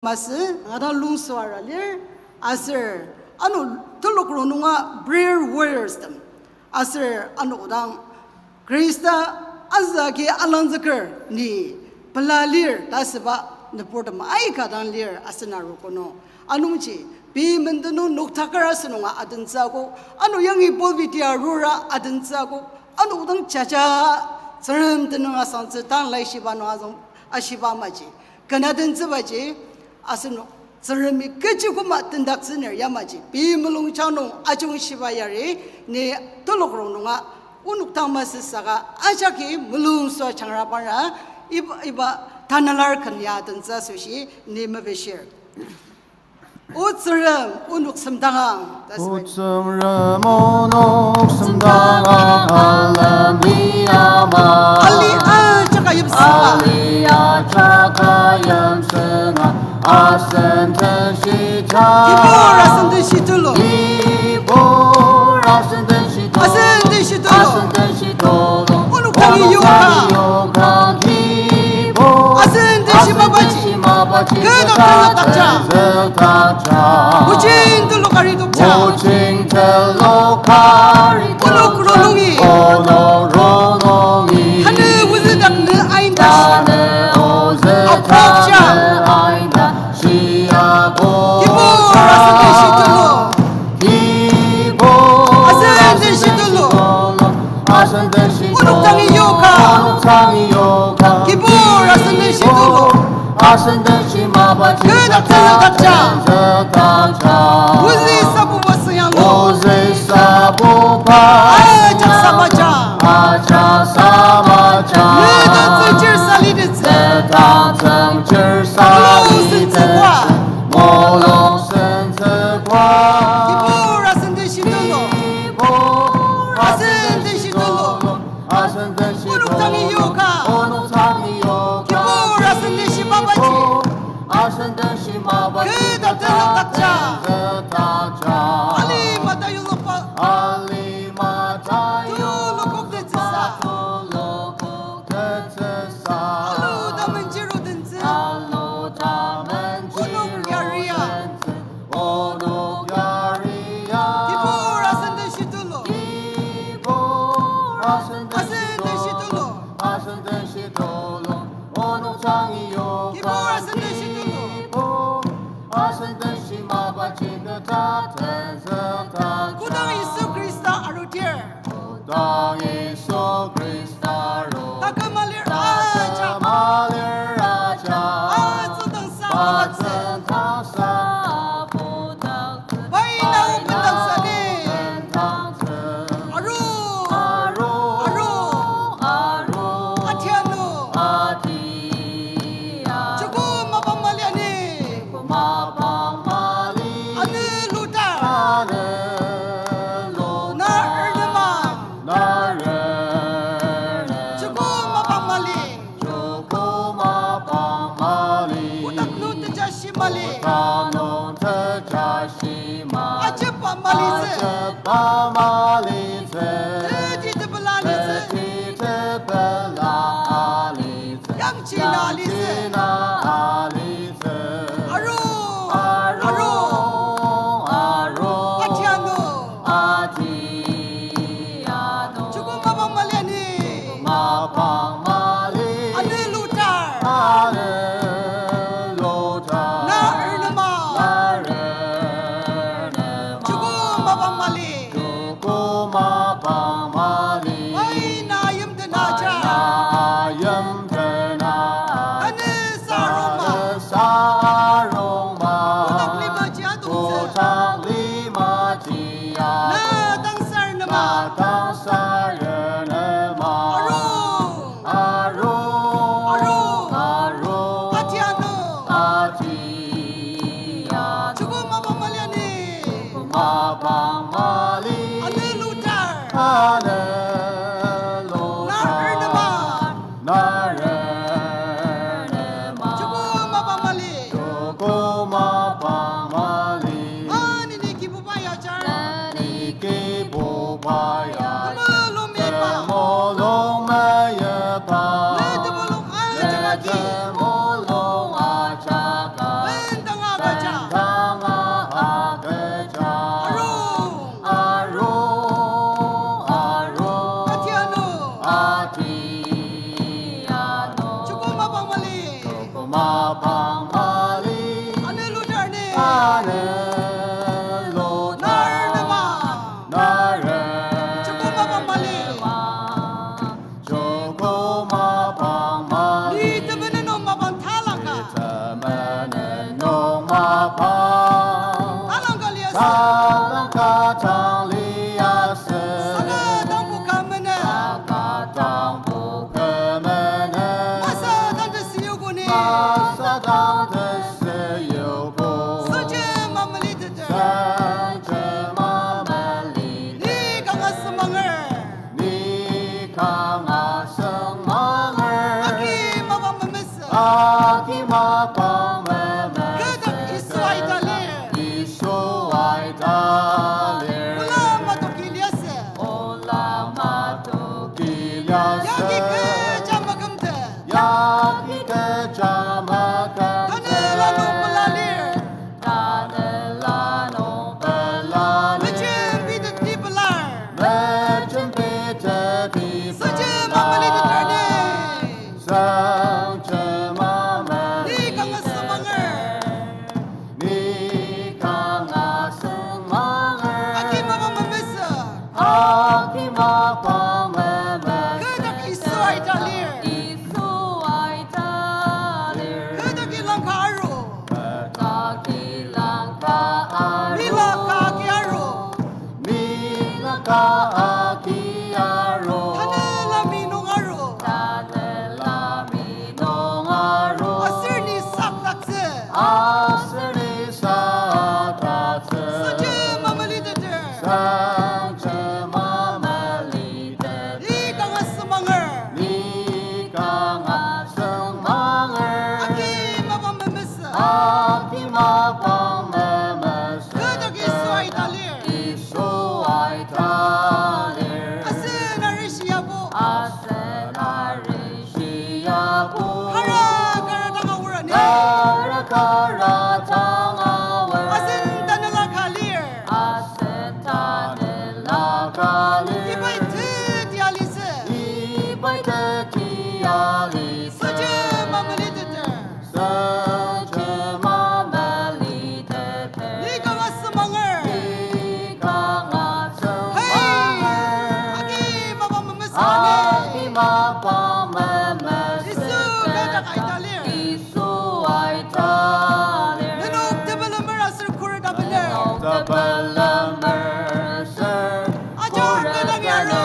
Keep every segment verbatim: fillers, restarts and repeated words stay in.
masü, ngada lungsua ra lir, aser ano telok rongnunga prayer warriors tem. Aser ano dang Khrista azü agi alangzüker ni pela lir ta asüba nüburtem aika dang lir asen arogo nung. Anungji, pei menden nung noktaker asünunga adentsü akok, ano yangi pulpit ya arura adentsü akok, ano dang jaja Tsüngrem tenüng asangtsü tang laishiba nung azüng ashiba amaji. Ken adentsübaji, asenok Tsüngremi kechi koma tendaktsüner yamaji, pei mulung jang nung ajungshiba yari, ni telok rongnunga onok dang masü saka ajaki mulung sua jangra bangla iba, iba tanela ken ya adentsü asoshi ni mepishir. O Tsüngrem, onok semdangang. O Tsüngrem, onok semdangang, alemi ama. Ali ajaka yimsüng. Ali ajaka yimsünga, asen den shija. Kibur asen den shitulu. Kibur asen den shitulu. Asen den shitulu. Asen den shitulu. Onok tangi yoka. Onok tangi yoka, kibur. Asen den shimabaji. Asen den shimabaji. Kü dak tenzükdakja. Tenzükdakja. Ojin telok kari tokja. Ojin telok kari tokja. Onok rongnungi. Onok rongnungi. Tanü ozüdak ne ain tashi. Tanü ozüdak ne ain tashi. Apokja. Shia bo. Kibur asen den shitulu. Kibur asen den shitulu. Asen den shitulu. Onok tangi yoka. Onok tangi yoka. Kibur asen den shitulu. Asen den shimabaji. Kü dak tenzükdakja. Tenzükdakja. Ozü sabuba süngyanglu. Ozü sabuba. Ajak samajang. Ajak samajang. Ne dang tsüngchir salidettsü. Ne dang tsüngchir salidettsü. Mulung sentsükba. Mulung sentsükba. Kibur asen den shitulu. Kibur asen den shitulu. Asen den shitulu. Onok tangi yoka. Onok tangi yoka. Kibur asen den shimabaji. Kibur asen den shimabaji. Kü dak tenzükdakja. Tenzükdakja. Alima tayulokba. Alima tayulokba. Tulokok tetsüsa. Tulokok tetsüsa. Alu damenji ro tentsü. Alu damenji ro tentsü. Onok yaria. Onok yaria. Kibur asen den shitulu. Kibur asen den shitulu. Asen den shitulu. Asen den shitulu. Onok tangi yoka. Kibur asen den shitulu. Kibur asen den shimabaji kü dak tenzükdakja. Kodang Yisu Khrista arudir. Kodang Yisu Khrista aru. Taküm alir ajak. Taküm alir ajak. Atsüngdangsa. Atsüngdangsa. Pai na o bendangsa ni. Aru. Aru. Aru. Aru. Atianu. Atia. Chuku mapang mali ani. Chuku mapang mali. Ane lutar. Ane lutar. Na ernema. Na ernema. Chuku mapang mali. Chuku mapang mali. Kotak nung tejashi mali. Kotak nung tejashi mali. Ajepba malitsü. Ajepba malitsü. Teti tepela alitsü. Teti tepela alitsü. Yangji na alitsü. Yangji na alitsü. Aru. Aru. Aru. Aru. Atianu. Ati. Chuku mapang mali ani. Mapang mali. Ane lutar. Ane lutar. Na ernema. Na ernema. Chuku mapang mali. Chuku mapang mali. Pai na yimten aja. Pai na yimten aja. Ane sarungma. Ane sarungma. Kotak lima jia dongtsü. Kotak lima jia. Na dang sarnema. Na dang sarnema. Arung. Arung. Arung. Arung. Atianu. Atianu. Chuku mapang mali ani. Chuku mapang mali. Ane lutar. Ane lutar. Na ernema. Na ernema. Chuku mapang mali. Chuku mapang mali. Ani ni kibuba ya ajar. Ni kibuba ya ajar. Temulung meyipa. Temulung meyipa. Ne temulung ajak agi. Ne temulung ajak agi. Aki mapang memeser. Kü dak Yisu aita lir. Yisu aita lir. Asen arishi yabo. Asen arishi yabo. Kara kara tanga wurani. Kara kara tanga wur. Asen tanela ka lir. Asen tanela ka lir. Ibai teti alitsü. Ibai teti alitsü. Süjema meliteter. Süjema meliteter. Ni kanga semanger. Ni kanga semanger. Hey, agi mapang memeser. Agi mapang memeser. Yisu kü dak aita lir. Yisu aita lir. Nenok tepelemer aser khuret abener. Nenok tepelemer aser ajak kü dangi aru.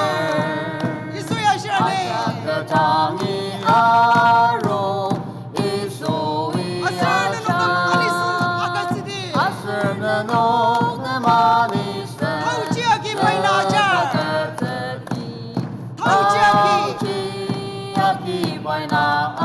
Yisu ya shirani. Ajak kü dangi aru. Yisu ya shirani. Aser nenok nem anisü agütsüdi. Aser nenok nem anisü. Taochi agi pai na ajar. Agütsüdi. Taochi agi. Taochi agi pai na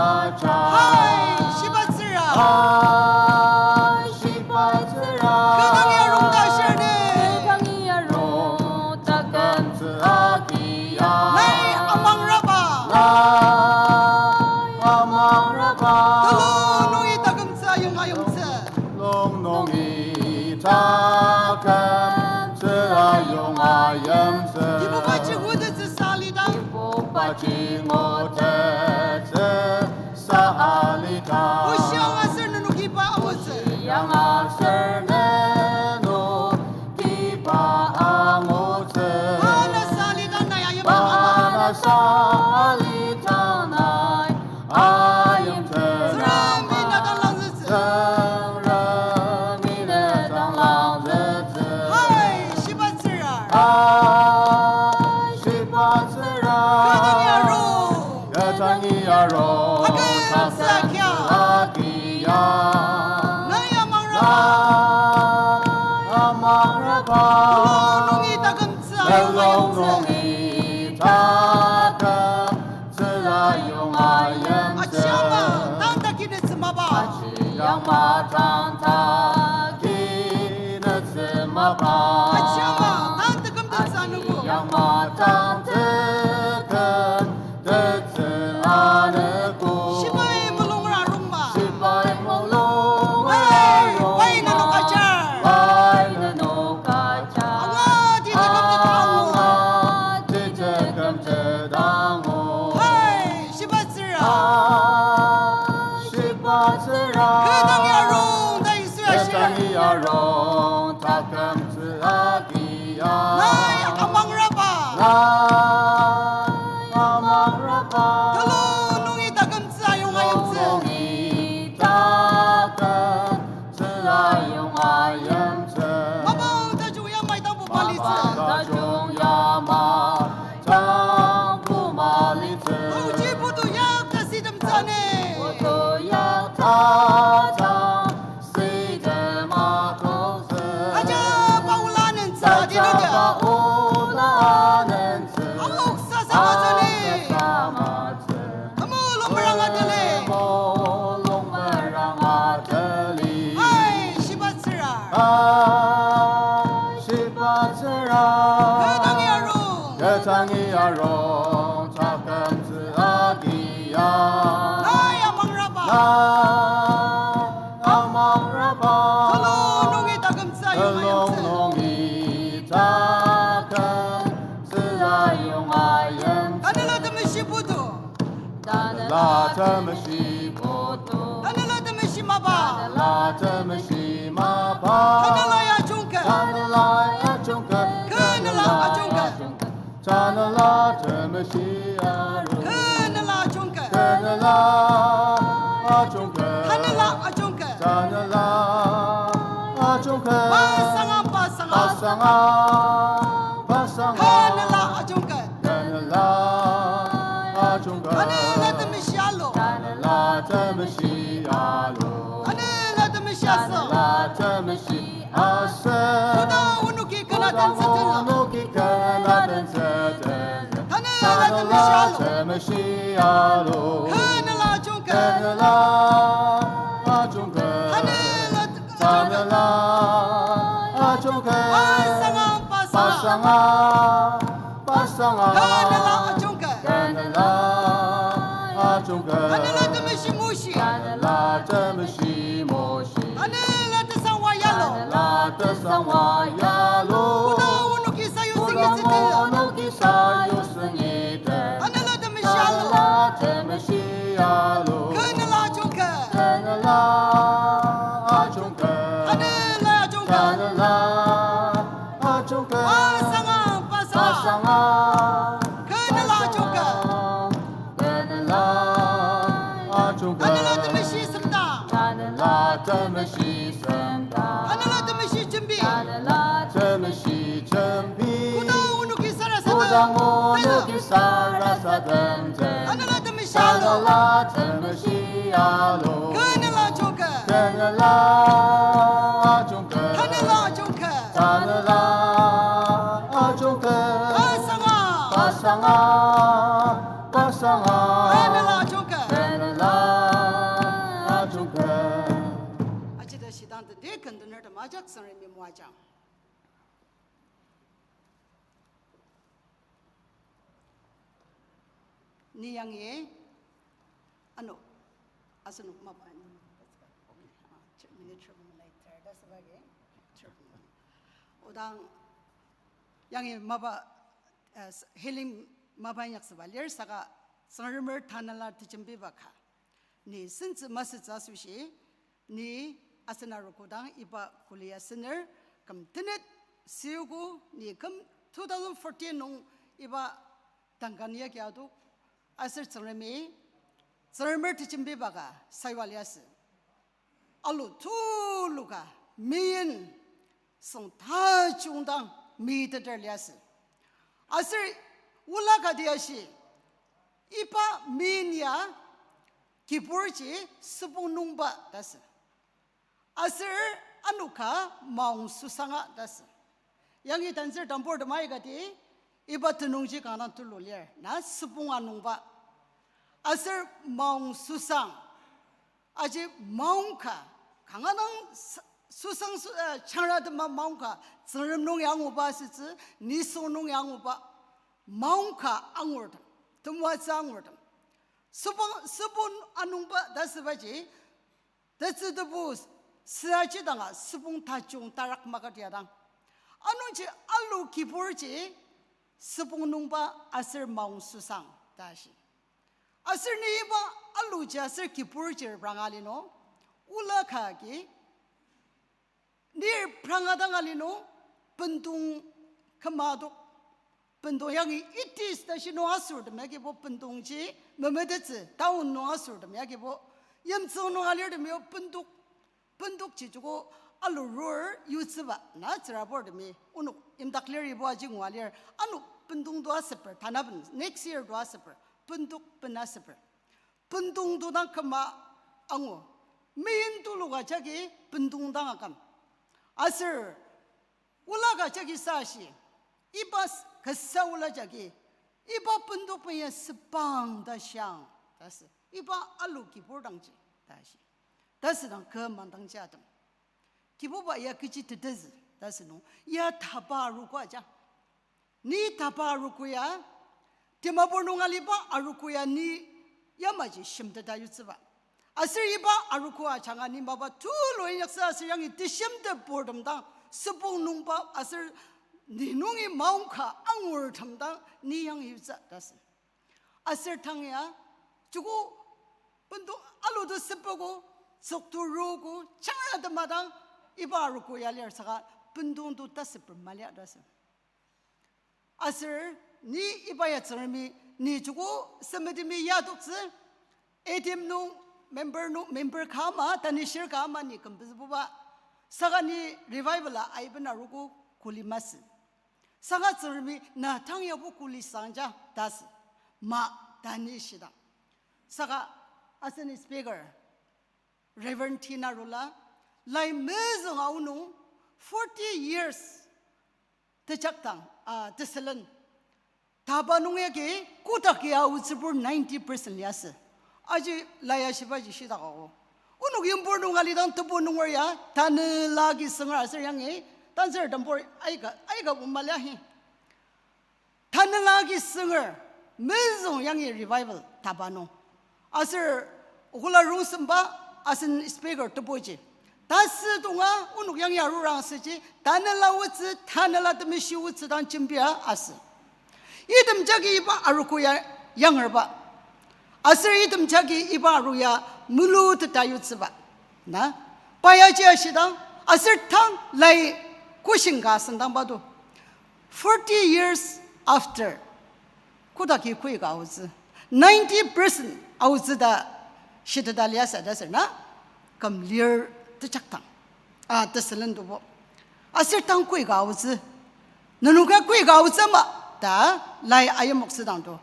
ajar. Hai, shibatsüra. Hai, shibatsüra. Kü dangi arung ta shirni. Kü dangi arung takümtsü agi ya. Nai amangraba. Nai amangraba. Telung nungi takümtsü ayong ayongtsü. Telung nungi takümtsü ayong ayongtsü. Kibubaji ngutettsüsa alidang. Kibubaji ngutettsüsa alidang. Oshi yang aser nenok kiba angutsü. Oshi yang aser nenok kiba angutsü. Manasa alidang nai ayimtsü. Manasa alidang nai ayimtsü. Tsüngremi na dang langzütsü. Tsüngremi na dang langzütsü. Hai, shibatsüra. Hai, shibatsüra. Kü dangi arung. Kü dangi arung. Takümtsü agi ya. Nai amangraba. Nai amangraba. Telung nungi takümtsü ayong ayongtsü. Telung nungi taküm tsü ayong ayongtsü. Aji ama tang takinetsü mapa. Aji ama tang takinetsü mapa. Aji ama tang tekümtettsü anogo. Aji ama tang tekümtettsü anogo. Shibai mulungra rongma. Shibai mulungra rongma. Pai nenok ajar. Pai nenok ajar. Angaji tekümtet angu. Angaji tekümtet angu. Hai, shibatsüra. Hai, shibatsüra. Kü dangi arung ta Yisu ya shira. Kü dangi arung takümtsü agi ya. Nai amangraba. Nai amangraba. Telung nungi takümtsü ayong ayongtsü. Telung nungi taküm tsü ayong ayongtsü. Mapang tajung yamai tangbo malitsü. Mapang tajung yamai tangbo malitsü. Taochi putu yakta sidem tsüni. Putu yakta ta sidem akoksü. Ajaba ola anentsü. Ajaba ola anentsü. Aoksa sama tsüni. Aoksa sama tsü. Temulung meranga teli. Temulung meranga teli. Hai, shibatsüra. Hai, shibatsüra. Kü dangi arung. Kü dangi arung takümtsü agi ya. Nai amangraba. Nai amangraba. Telung nungi takümtsü ayong ayongtsü. Telung nungi taküm tsü ayong ayongtsü. Tanela Temeshi putu. Tanela Temeshi putu. Tanela Temeshi mapa. Tanela Temeshi mapa. Tanela ya jungket. Tanela ya jungket. Kü nela ajungket. Tanela Temeshi arung. Kü nela ajungket. Kü nela ajungket. Tanela ajungket. Tanela ajungket. Pasanga, pasanga. Pasanga, pasanga. Kü nela ajungket. Kü nela ajungket. Tanela Temeshi alu. Tanela Temeshi alu. Tanela Temeshi asü. Tanela Temeshi asü. Koda onoki kena tentsü tenla. Koda onoki kena tentsü tenla. Tanela Temeshi alu. Tanela Temeshi alu. Kü nela ajungket. Kü nela ajungket. Tanela ajungka. Pasanga, pasanga. Pasanga, pasanga. Tanela ajungka. Tanela ajungka. Tanela temeshi moshi. Tanela temeshi moshi. Tanela tesangwa yalo. Tanela tesangwa yalo. Koda onoki sayutsüngitsü. Koda onoki sayutsüngitsü. Tanela temeshi yalo. Tanela temeshi yalo. Tanela ajungka. Tanela ajungka. Tanela ajungka. Tanela ajungka. Pasanga, pasanga. Pasanga. Tanela ajungka. Tanela ajungka. Tanela temeshi semdang. Tanela temeshi semdang. Tanela temeshi jembi. Tanela temeshi jembi. Koda onoki sarasadem. Koda onoki sarasadem. Tanela temeshi yalo. Tanela temeshi yalo. Tanela ajungka. Tanela ajungka. Tanela ajungka. Tanela ajungka. Pasanga. Pasanga. Pasanga. Tanela ajungka. Tanela ajungka. Ajida shidang tete kendener tem ajak Tsüngremi moajang. Ni yangi, ano, asenok mapa, ah, minute sharpnung later, that's why, eh, sharpnung. Odang yangi mapa, eh, s-, healing mapa inyaksüba lir saka Tsüngremer tanela tejembiba ka. Ni sentsü masütsü asoshi, ni asen arogo dang iba kuli asener, küm tenet süogo, ni küm two thousand fourteen nung iba tangkan yagi adok, aser Tsüngremi, Tsüngremer tejembiba ka sayua liasü. Alu tulu ka, mean, süng tajung dang meteter liasü. Aser ola kati ashi, iba mean ya kiburji süpong nungba ta asü. Aser ano ka maong süsanga ta asü. Yangi tanzür tambur temai kati, iba tenüngji kanga dang tulu lir, na süpong anungba. Aser maong süsang, aji maong ka, kanga dang s-, süsang sü-, eh, changra tema maong ka, Tsüngrem nung ya anguba asütsü, nisung nung ya anguba, maong ka angurtem, temoatsü angurtem. Süpong, süpong anungba ta asübaji, tetsü tebu süaji danga süpong tajung tarak makatia dang. Anungji alu kiburji süpong nungba aser maong süsang ta ashi. Aser ni iba aluji aser kiburji repranga li nung, ola ka agi, ni repranga dang ali nung, bendong küma adok, bendong yangi eighties ta shi nung asürtem yagibo bendongji memetettsü, town nung asürtem yagibo, yimtsüng nung alirtemi o bendok, bendokji joko alu rur yutsüba, na tsüraburtemi, onok yimdak lir ibo aji ngua lir, ano bendong to asüper, tanaben, next year to asüper, bendok ben asüper. Bendong to dang küma angu. Mean tuluka jagi bendong dang aküm. Aser ola ka jagi sa ashi, iba s-, kasa ola jagi, iba bendok ben ya süpang ta shiang, ta asü. Iba alu kibur dangji, ta ashi. Ta asüdang kü mandangji atem. Kibuba ya kechi tetezü, ta asünung, ya taba arogo aja. Ni taba arogo ya, Dimapur nung aliba arogo ya ni yamaji shimteta yutsüba. Aser iba arogo ajanga ni mapa tulu inyaktsü aser yangi teshimtepurtem dang, süpong nungba aser ni nungi maongka angurtem dang ni yangi yutsü ta asü. Aser tang ya, joko bendong alu to süpoko, tsükto roko, changra tema dang, iba arogo ya lir saka bendong to tasüper mali ta asü. Aser ni iba ya Tsüngremi ni joko semetemi yadoktsü, A D M nung member nung member ka ama, tanishir ka ama ni kümzübuba, saka ni revival a aiben arogo kuli masü. Saka Tsüngremi na tang yabo kuli sangja ta asü, ma tanishidang. Saka asen speaker, Reverend Tina Rula, lai mezüng aonung forty years tejakdang, ah, tesülen. Taba nung yagi kotak ya aotsübur ninety percent liasü. Aji lai ashibaji shidak ao. Onok yimbo nung alidang tebu nunger ya, tanela agi sünger aser yangi, tanzüker tembur aika, aika o mali ahi. Tanela agi sünger, mezüng yangi revival taba nung. Aser okula rongsemba asen speaker tebuji. Tasü tonga onok yangi arurang asüji, tanela otsü, tanela temeshi otsü dang jembia asü. Item jagi iba arogo ya yangerba. Aser item jagi iba aru ya muluteta yutsüba. Na, pa yaji ashidang, aser tang lai question ka asüngdangba do. Forty years after, kodaki koi ka aotsü. Ninety percent aotsü ta shiteta liasü ta ser na, küm lir tejaktang. A, tesülen tobo. Aser tang koi ka aotsü. Nenok ya koi ka aotsü ma ta lai ayimoktsüdang do.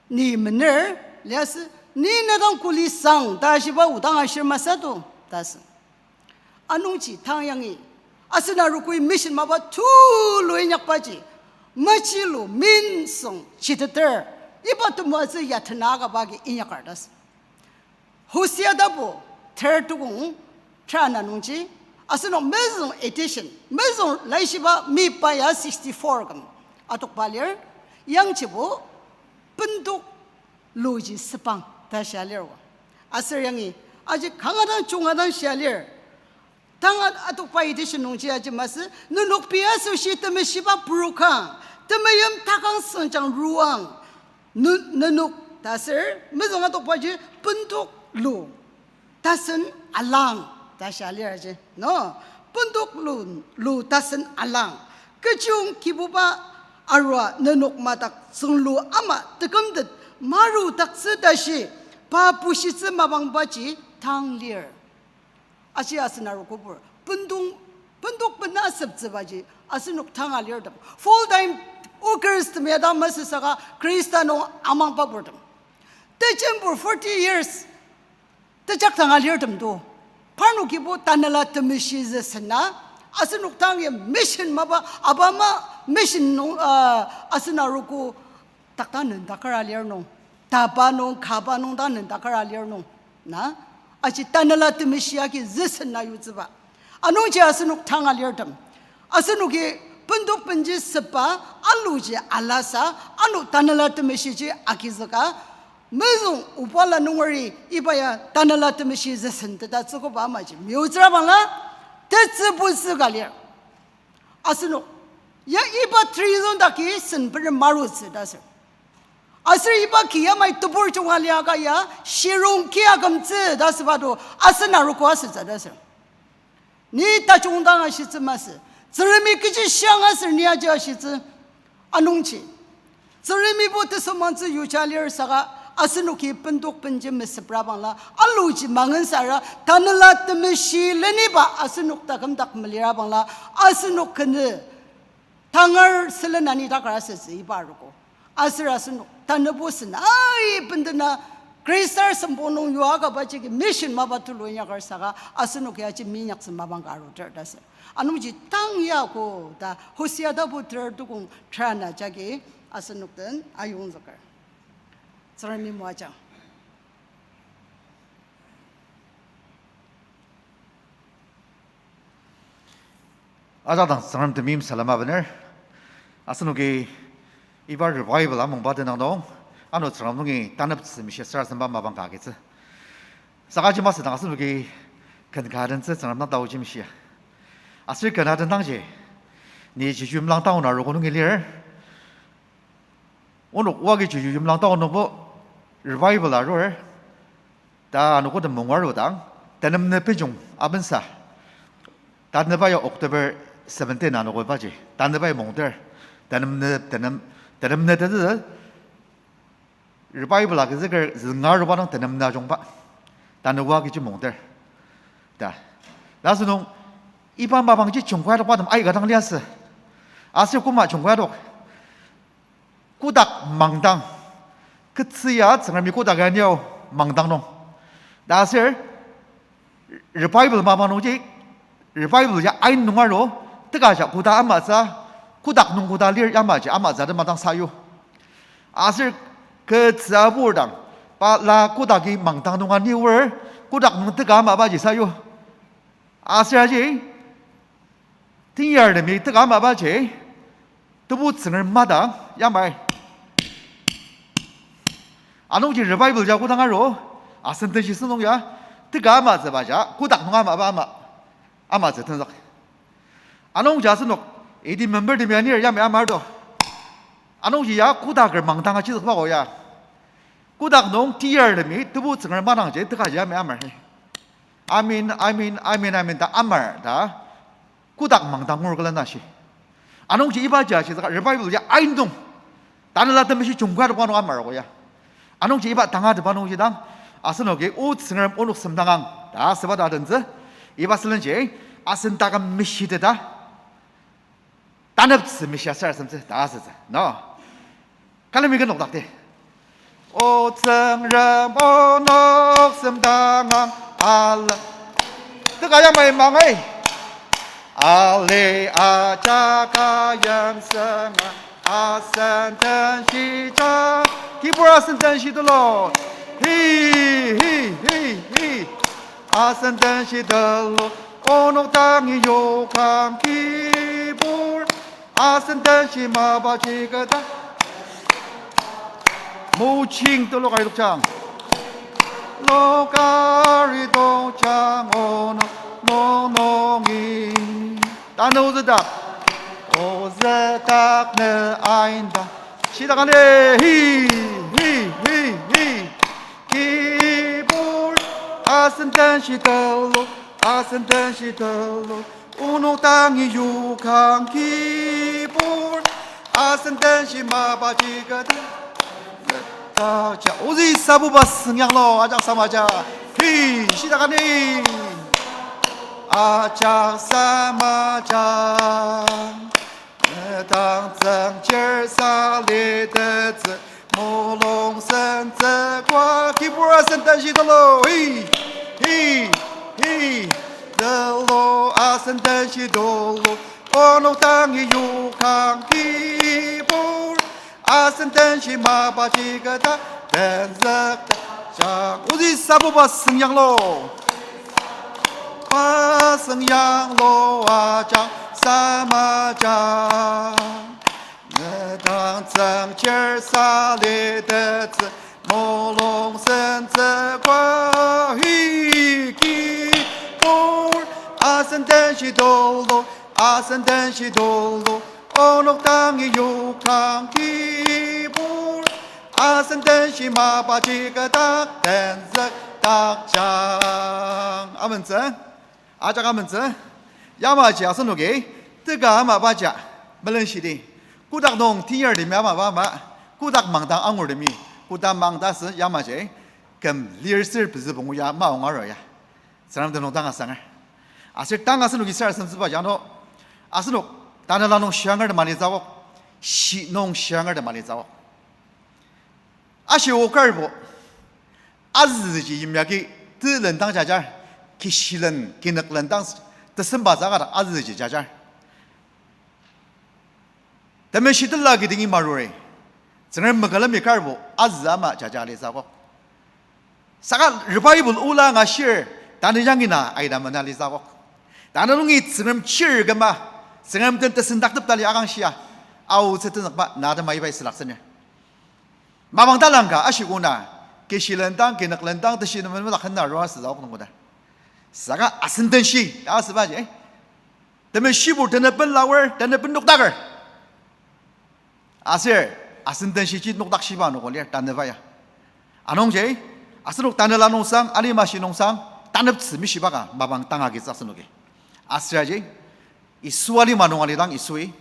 Ni mener, liasü, ni ne dang kuli sang ta shiba odang ashir masü do, ta sü. Anungji tang yangi, asen arogoi mission mapa tulu inyakbaji, majilu minsung chiteter, iba temoatsü ya tena akaba agi inyakar ta sü. Hosea tapu ter tukong ter ana nungji, asenok mezüng edition, mezüng laishiba mipa ya sixty-four küm atokba lir, yangjibo bendok luji sepang ta shia lir o. Aser yangi, aji kanga dang junga dang shia lir. Tang a-, atokba edition nungji aji masü, nenok pei asoshi temeshiba purokang, temeim takang sengjang ruang, nu-, nenok ta ser, mezüng atokbaji bendok lu tasen alang ta shia lir ji. No, bendok lu, lu tasen alang. Kechiyong Kibuba arua nenok madak tsünglu ama tekümtet marudaktsü ta shi, pa bushitsü mapangbaji tang lir. Aji asen arogobur, bendok, bendok bena septsübaji asenok tanga lirtem. Full time workers tem ya dang masü saka Khrista nung amangba purtem. Tejembur forty years, tejak tanga lirtem do. Parnokibo Tanela Temeshi züsena, asenok tangi mission mapa, abama mission nung, ah, asen arogo takta nendakara lir nung, taba nung, kaba nung dang nendakara lir nung, na, aji Tanela Temeshi agi züsena yutsüba. Anungji asenok tanga lirtem. Asenoki bendok benji sepa, aluji alasa, ano Tanela Temeshiji agizüka, mezüng obala nungeri iba ya Tanela Temeshi züsen teta tsükoba amaji meyutsüra bangla, tetsübutsü ka lir. Asenok ya iba treason daki sen beren marutsü ta ser. Aser iba ki yamai tebur junga liaka ya shirong ki akümtsü ta süba do, asen arogo asütsü ta ser. Ni tajung dang ashitsü masü. Tsüngremi kechi shiang aser ni aji ashitsü. Anungji Tsüngremibo tesümangtsü yuja lir saka, asenoki bendok benji mesüpra bangla, aluji mangensara, Tanela Temeshi leniba asenok taküm dak melira bangla, asenok kenü tangar sülen ani takar asütsü iba arogo. Aser asenok tanübo sen ai bendena Khristar sempong nung yua kaba jagi mission mapa tulu inyakar saka, asenok ya ji minyaktsü mapang ka aruter ta sü. Anungji tang yako ta Hosea tapu ter tukong ter ana jagi asenok den ayongzüker. Tsüngremi moajang. Ajak dang Tsüngrem temeim salama bener. Asenoki iba revival amungba tenüng nung, ano Tsüngrem nungi taneptsü mishia sarasademba mapang ka agitsü. Saka ji masü dang asenoki ken ka dentsü Tsüngrem dang taoji mishia. Aser ken adendangji, ni Jeju yimlang taona arogo nungi lir. Onok oagi Jeju yimlang taonungbo revival arur. Ta anogo tem mung arudang, tenem ne pejung abensa. Tanüba ya October seventeen anogo ibaji. Tanüba ya mungdir. Tenem ne, tenem, tenem ne tezü revival agizüker zünga aruba dang tenem ne ajungba. Tanü oagi ji mungdir. Ta. Ta asünung iba mapangji jungkai adokba tem aika dang liasü. Aser koma jungkai adok. Kotak mangdang. Ketsü ya Tsüngremi kotak ya anir mangdang nung. Ta aser revival mapang nungji, revival ya ain nung aru, teka ja koda amatsü, kotak nung koda lir yamaji amatsü ta mapang sayu. Aser ketsü abur dang, pa la kotaki mangdang nung anir, Kotak nung teka ama baji sayu. Aser aji, tenyartemi teka ama baji, Tebu Tsüngrem madang yamai. Anungji revival ya kodang aru, asen tenshi sentong ya, teka amatsüba ja, kotak nung ama ba ama, amatsü tenzük. Anungji asenok, idi membertemi anir yamai amar to. Anungji ya kotaker mangdang achizükba ko ya. Kotak nung tenyartemi Tebu Tsüngrem madangji tekaji yamai amar. Amen, amen, amen, amen ta amar ta. Kotak mangdang ngur külen ashi. Anungji ibaji ashitsüka revival ya ain nung. Tanela temeshi jungka adokba nung amar ko ya. Anungji iba tangatetba nungji dang, asenoki o Tsüngrem onok semdangang ta asüba ta adentsü. Iba sülenji, asen taküm meshiteta, taneptsü meshia sarasademtsü ta asütsü. No. Kalemi ken nokdakdi. O Tsüngrem onok semdangang ala. Teka yamai mangai. Ali ajak ayimsünga asen tenshi ja. Kibur asen tenshi tulu. Hi, hi, hi, hi. Asen tenshi tulu. Onok dangi yokang kibur. Asen tenshi mapa chiketa. Moching tulu kar idokjang. Lokar idokjang onok nung nungi. Tanü ozüdak. Ozüdak ne ainda. Shidak ani. Hi, hi, hi, hi. Kibur. Asen tenshi tulu. Asen tenshi tulu. Onok dangi yokang kibur. Asen tenshi mapa chiketa. Taja. Ozü sabuba sengyanglo, ajak samaja. Hi, shidak ani. Ajak samaja. Medang tsüngchir salitettsü, mulung sentsü kwa kibur asen tenshi tulu, hi, hi, hi, tulu asen tenshi tulu, onok dangi yokang kibur, asen tenshi mapa chiketa, tenzükta, jak, ozü sabuba sengyanglo. Pa sengyanglo ajak samaja. Medang tsüngchir salitettsü, mulung sentsü kwa hi kibur, asen tenshi tulu, asen tenshi tulu, onok dangi yokang kibur, asen tenshi mapa chiketa tenzükdak jang. Amentsü. Ajak amentsü. Yamaji asenoki, teka ama baja, melenshidi. Kotak nung tenyartemi ama ba ama, kotak mangdang angurtemi, kotak mangdang sü yamaji, küm lir ser pezü pungu ya maong aru ya. Tsüngrem tenüng dang asanger. Aser tang asenoki sarasademtsüba jano, asenok, tanela nung shianger ta malitsü akok, shi nung shianger ta malitsü akok. Ashi okarbo, azüji yimyaki, tü lendang jajar, kishilen, kinük lendang, tesemba zaka ta azüji jajar. Temeshitela kidingi maruri, Tsüngrem mekülemi karbo, azü ama jaja litsü akok. Saka revival ola angashir, tanü yangi na aida mena litsü akok. Tanü nungi Tsüngrem chir küma, Tsüngrem den tesendakteptali akangshia, aotsü tenzükba na tema ibai sülaksener. Mapang talangka ashi kona, kishi lendang, kinük lendang, teshi nem melak henna arua süzüok nungkoda. Saka asen tenshi, ta asübaji, eh? Temeshibur, tenepen lawer, tenepen nokdaker. Aser, asen tenshiji nokdakshiba anogo lir, tanüba ya. Anungji, asenok tanela nungsang, alima shi nungsang, taneptsü mishiba ka, mapang tanga agitsü asenoki. Aser aji, Yisu alima nung alidang Yisui,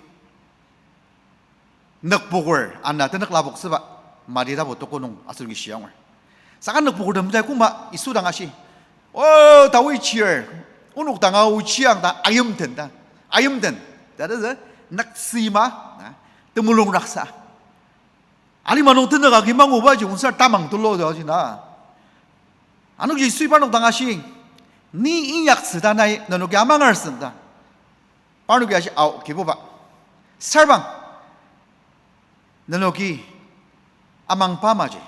nükpoker ana tenük lapoktsüba, mali tapu toko nung asenoki shiangur. Saka nükpoker temjai koma Yisu dang ashi, O, tawi chir, onok danga ochiang ta ayimten ta, ayimten. Tata nüktsüima, na, temulung raksa. Alima nung tenük agi mangubaji ongsar tamang tulu ta aji na. Anungji Yisui parnok dang ashi, Ni inyaktsü ta nai nenoki amangersem ta. Parnoki ashi, Ao, Kibuba. Sarbang, nenoki amangba maji,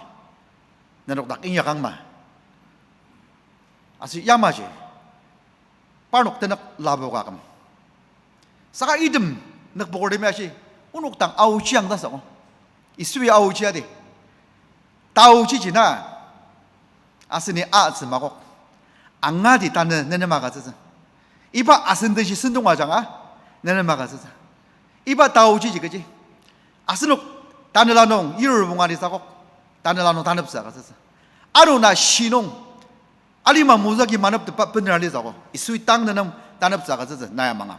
nenok dak inyakang ma. Aser yamaji, parnok tenük lapoka küm. Saka item nükpokertemi ashi, onok dang aochi ang ta saka. Yisui aochi adi. Taochiji na, aseni atsü makok. Angati tanü nenem agütsütsü. Iba asen denshi sentong ajanga, nenem agütsütsü. Iba taochiji kechi. Asenok tanela nung yirur bunga li sakok. Tanela nung taneptsü agütsütsü. Ano na shi nung alima mozü agi maneptepa bener ali sako. Yisui tang nenem taneptsü agütsütsü, na ya manga.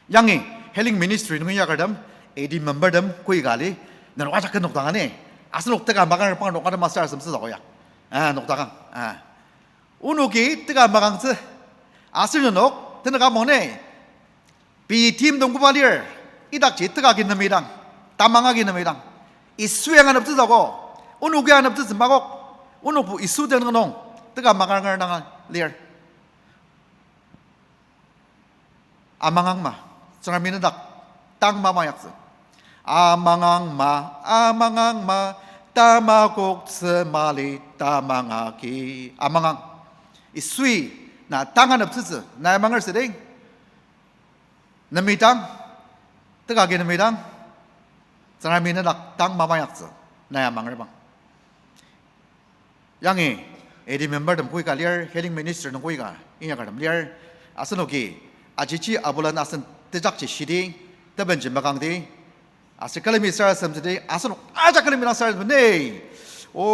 Yangi healing ministry nung inyakertem, A D membertem koika li, nenok ajak ken nokdang ani. Asenok teka makang parnok atem aser asem sü sako ya. Ah, nokdakang. Ah. Onoki teka makangtsü. Aser nenok, tenük among ni. Pei team dong koba lir, idakji teka agi nemidang, tamang agi nemidang. Yisui anganeptsü sako, onoki aneptsütsü makok, onokbo Yisu tenüng nung, teka makanger dang lir. Amangang ma, Tsüngremi nedak tang mamayaktsü. Amangang ma, amangang ma, tamakoktsü mali tamang agi. Amangang. Yisui na tang aneptsütsü, na amanger süding. Nemidang, teka agi nemidang, Tsüngremi nedak tang mamayaktsü, na ya amanger bang. Yangi, A D membertem koika lir, healing minister nung koika inyakertem lir, asenoki, ajiji abulan asen tejakji shidi, tebenji makangdi, aser külemi sarasademtsüdi, asenok ajak külemi dang sarasademtsü ni. O,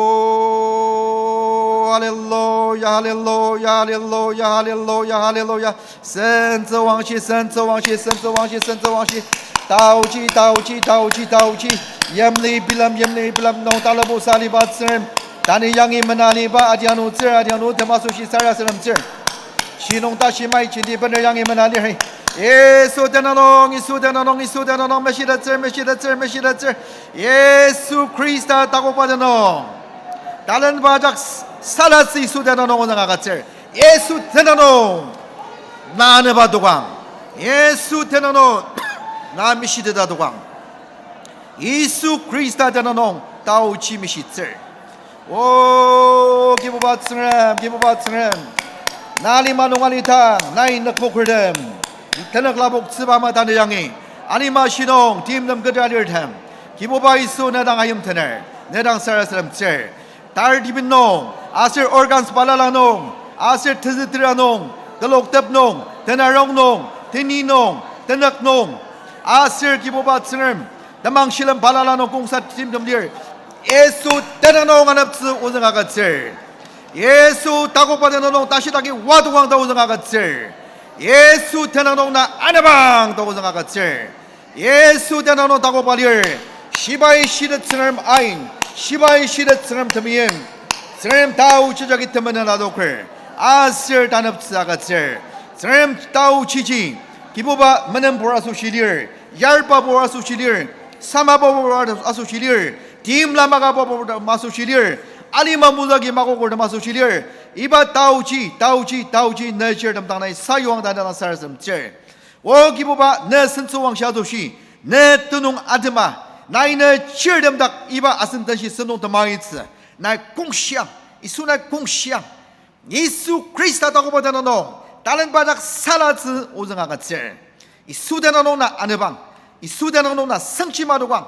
hallelujah, hallelujah, hallelujah, hallelujah, hallelujah. Sentsü wangshi, sentsü wangshi, sentsü wangshi, sentsü wangshi. Taochi, taochi, taochi, taochi. Yimli bilem, yimli bilem nung talabo saliba Tsüngrem. Tanü yangi menaliba adianu tsür, adianu temasoshi sarasademtsür. Shi nung tashi mai jenti bener yangi menaliri. Yisu tenüng nung, Yisu tenüng nung, Yisu tenüng nung, meshitettsür, meshitettsür, meshitettsür. Yisu Khrista takoba tenüng nung. Talenba ajak s-, salatsü Yisu tenüng nung ozüng agütsür. Yisu tenüng nung. Na aneba dokang. Yisu tenüng nung. Na meshiteta dokang. Yisu Khrista tenüng nung taochi meshitsür. O, Kibuba Tsüngrem, Kibuba Tsüngrem. Na alima nung alidang, nai nükpokertem. Tenük lapoktsüba ama tanü yangi. Alima shinung, timtem keta alirtem. Kibuba Yisu ne dang ayimtener, ne dang sarasademtsür. Tar tipin nung, aser organs balala nung, aser tezütera nung, teloktep nung, tenarong nung, teni nung, tenük nung, aser Kibuba Tsüngrem, temang shilem balala nung kongsa timtem lir. Yisu tenüng nung aneptsü ozüng agütsür. Yisu takoba tenüng nung tashidagi wadokang ta ozüng agütsür. Yisu tenüng nung na anebang ta ozüng agütsür. Yisu tenüng nung takoba lir, shibai shitet Tsüngrem ain, shibai shitet Tsüngrem temeim, Tsüngrem taochi jagi temenen adoker, aser taneptsü agütsür, Tsüngrem taochiji, Kibuba menenbur asoshi lir, yarbabur asoshi lir, samababur asoshi lir, timla makababur asoshi lir, alima mozü agi makokertem asoshi lir, iba taochi, taochi, taochi, ne chirtem dang nai sayuang ta ne dang sarasademtsür. O Kibuba, ne sentsüwangshi asoshi, ne tenüng atema, nai ne chirtem dak iba asen tashi sentong temaitsü, nai kongshiang, Yisu nai kongshiang. Yisu Khrista takoba tenüng nung, talenba dak salatsü ozüng agütsür. Yisu tenüng nung na anebang, Yisu tenüng nung na sangchi madokang.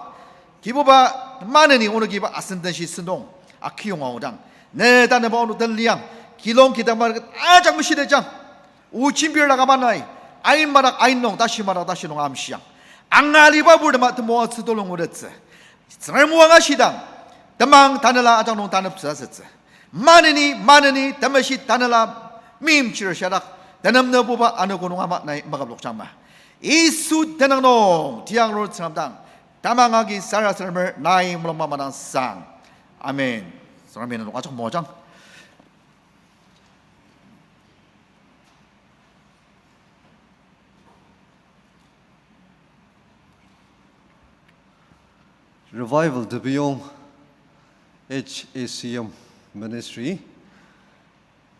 Kibuba, maneni onoki iba asen tashi sentong akiyong aodang, ne tanüba onok den liang, kilong kidang madak ajak meshitetjang. O jembir dak ama nai, ain madak ain nung, tashi madak tashi nung amshiang. Angaliba purtema temoatsü tulu ngutettsü. Tsüngrem o angashidang, temang tanela ajak nung taneptsü asütsü. Maneni, maneni, temeshi tanela meimchir shadak, tenem nübuba anogo nung ama nai maküplokjangma. Yisu tenüng nung, tiang ro Tsüngrem dang, tamang agi sarasademer nai mulung mamadang sang. Amen. Tsüngremi nenok ajak moajang. Revival Tebiyong H A C M Ministry.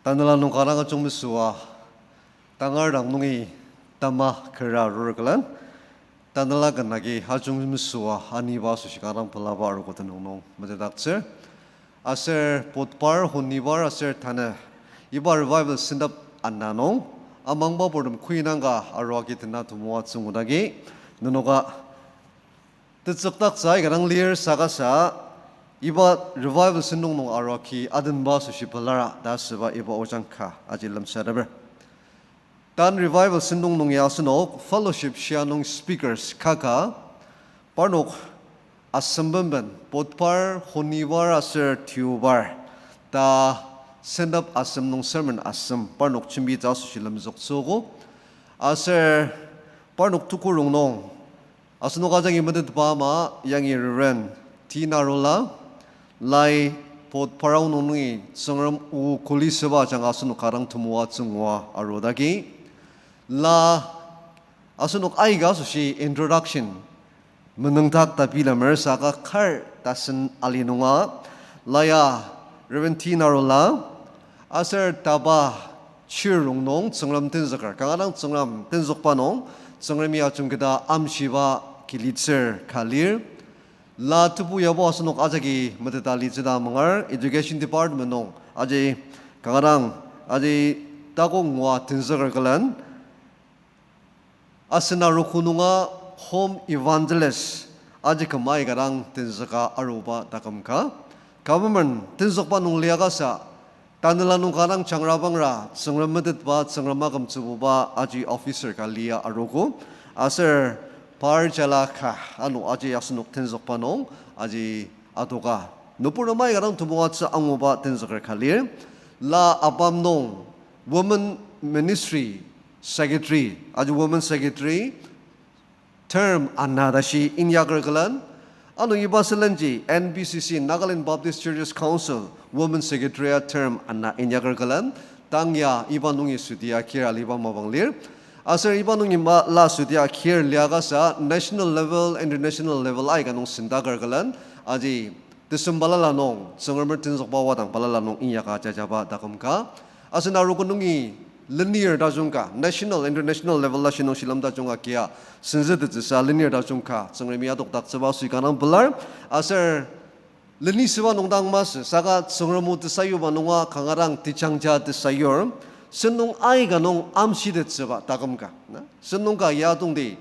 Tanela nung kanga ajung mesüa, tangar dang nungi tama kera rur külen, tanela ken agi ajung mesüa aniba asoshi kanga pelaba arogo tenüng nung metetdaktsür. Aser Budhbar, Honibar aser tanü Iba revival sentep ana nung, amangba purtem khuinangka arua agi tena temoatsü ngudagi, nenoka tetsükdaktsü aika dang lir saka sa, iba revival sentong nung arua agi adenba asoshi pelara ta asüba iba ojang ka aji lemsateper. Tan revival sentong nung ya asenok fellowship shia nung speakers kaka, parnok asem benben, Bodhbar, Honibar aser Deobar ta sentep asem nung sermon asem parnok jembitsü asoshi lemzüktsüogo. Aser parnok tuku rongnung asenok ajaki metetba ama yangi Reverend T Narola, lai Bodhbar Aonung nungi Tsüngrem o kuli süba ajanga asenok kanga dang temoatsü ngua arudagi, la asenok aika asoshi introduction menüngdak ta bilemer saka kar tasen ali nunga, la ya Reverend T Narola, aser taba chir rongnung Tsüngrem tenzüker, kanga dang Tsüngrem tenzükba nung Tsüngremi ajungketa amshiba kilitsür ka lir. La tebu yabo asenok ajaki meteta litsü ta mangar, Education Department nung aji kanga dang aji takok ngua tenzüker külen, asen arogo nunga Home Evangelist aji küm aika dang tenzüka aruba taküm ka. Government tenzükba nung liakasa, tanela nung kanga dang jangrabangra Tsüngrem metetba, Tsüngrem akümtsübuba aji officer ka lia arogo. Aser par jala ka ano aji asenok tenzükba nung aji adoka, nüburtem aika dang temoatsü anguba tenzüker ka lir. La ABAM nung Women Ministry Secretary, aji Women Secretary term ana tashi inyaker külen, ano iba sülenji N B C C, Nagaland Baptist Churches Council Women Secretary a term ana inyaker külen, tang ya iba nungi südi akir aliba mapang lir. Aser iba nungi ma la südi akir liakasa national level, international level aika nung sendaker külen, aji tesem balala nung, Tsüngremer tenzükba wadang balala nung inyaka jajaba taküm ka. Asen arogo nungi lenir tajung ka, national, international level tashi nung shilem tajung agia senzütettsüsa lenir tajung ka Tsüngremi adokdaktsüba asoshi kanga dang pelar. Aser leni süba nung dang masü, saka Tsüngrem o tesayuba nunga kanga dang tejangja tesayur, sentong aika nung amshitettsüba taküm ka. Na, sentong ka ya tongti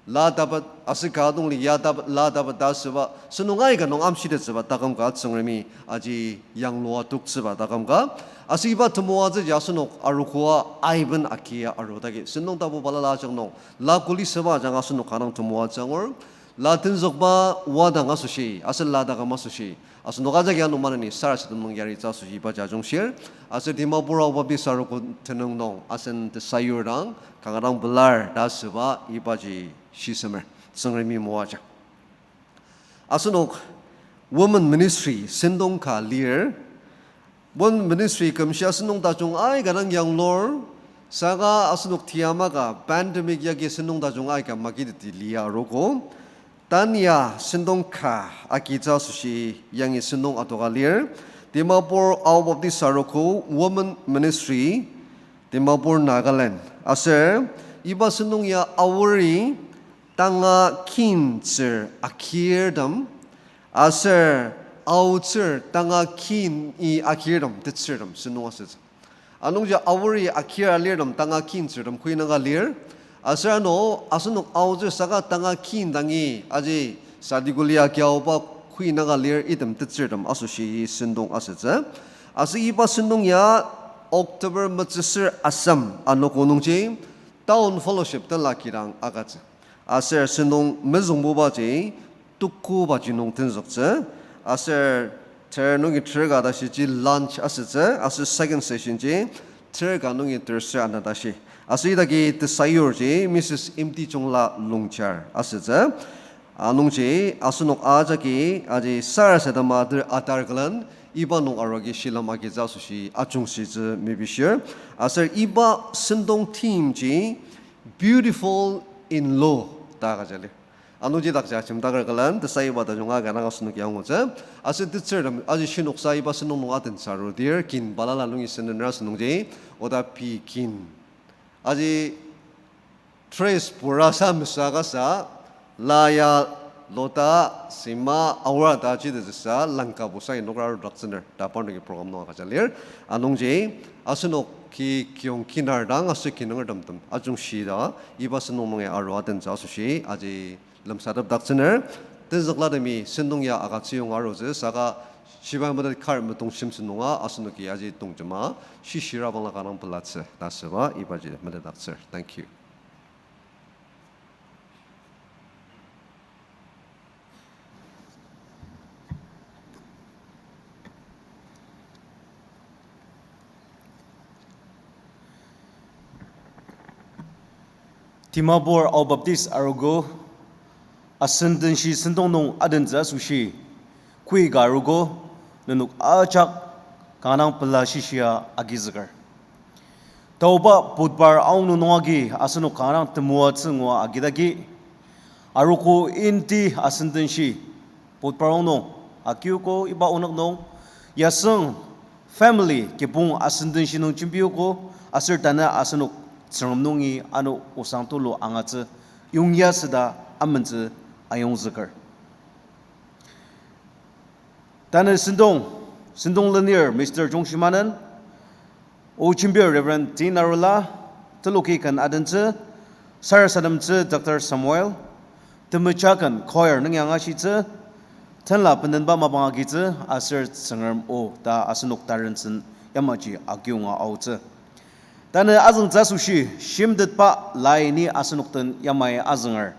la tapet, aser ka tongli ya tapet, la tapet ta asüba, sentong aika nung amshitettsüba taküm ka Tsüngremi aji yanglua toktsüba taküm ka. Aser iba temoatsüji asenok arogoa aiben akia arudagi, sentong tapu balala ajak nung la kuli süba ajanga asenok kanga dang temoatsü angur. La tenzükba wadang asoshi, aser la taküm asoshi, asenok ajaki ano maneni sarasadem nung yaritsü asoshi ibaji ajungshir. Aser Dimapur Ao Baptist Arogo tenüng nung asen tesayur dang kanga dang pelar ta asüba ibaji shisemer, Tsüngremi moajang. Asenok Women Ministry sentong ka lir. Women Ministry kümshi asenok tajung aika dang yanglur, saka asenok tiyamaka pandemic yagi sentong tajung aika magiteti lia arogo. Tanya sentong ka agitsü asoshi yangi sentong adoka lir. Dimapur Ao Baptist Arogo Women Ministry, Dimapur, Nagaland. Aser iba sentong ya Aori tanga kintsür akirtem, aser Aotsür tanga kin-i akirtem tetsürtem sentong asütsü. Anungji Aori akir alirtem tanga kintsürtem khuinaka lir. Aser ano asenok Aotsür saka tanga kin dangi aji Sadikuli agiaoba khuinaka lir item tetsürtem asoshi sentong asütsü. Aser iba sentong ya October metsüsür asem anogo nungji Town Fellowship tenla kidang agütsü. Aser sentong mezüngbubaji tuku baji nung tenzüktsü. Aser ter nungi ter ka tashiji lunch asütsü. Aser second session ji ter ka nungi ter ser ana tashi. Aser idaki tesayurji Missus Imtichungla Longchar asütsü. Anungji asenok ajaki aji sarasadema atar, atar külen iba nung arogi shilem agitsü asoshi ajungshitsü mepishir. Aser iba sentong theme ji Beautiful in Law ta agüja lir. Anungji dakji ajemdaker külen tesayuba tajung aika dang asenok angutsü. Aser tetsürtem aji shinoksa iba sentong nung atensa arudir, kin balala nungi senden asünungji, oda pei kin aji dress pura sa mesü akasa, la ya Lota, Sima, Aura ta jidesüsa langka busa inokra arudaktsüner ta parnoki program nung agüja lir. Anungji, asenok ki kiyong kinar dang aser kinungertemtem ajungshi ta, iba sentong nung ya aru adentsü asoshi, aji lemsatepdaktsüner, tenzüklatemi sentong ya agütsüyong arutsü, saka shibai metet kar metongshim sentong nunga asenoki aji tongjema, shishira bangla kanga pelattsü, ta asüba, ibaji metetdaktsür. Thank you. Dimapur Ao Baptist Arogo, asendenshi sentong nung adentsü asoshi, koi ka arogo, nenok ajak kanga pela shishia agizüker. Taoba Budhbar aonung nung agi asenok kanga temoatsü ngua agidagi, arogo inti asendenshi Budhbar aonung akiogo iba onük nung, yasüng family kibong asendenshi nung jembiogo, aser tanü asenok Tsüngrem nungi ano osang tulu angatsü yongya süda amentsü ayongzüker. Tanü sentong, sentong lenir Mister Jongshimanen, o jembir Reverend T Narula, teloki ken adentsü, sarasademtsü Doctor Samuel, temeja ken choir nung angashitsü, tenla bendenba mapang agitsü, aser Tsüngrem o ta asenok tarensen yamaji akiyonga aotsü. Tanü azüngtsü asoshi, shimtetba lai ni asenok den yamai azünger.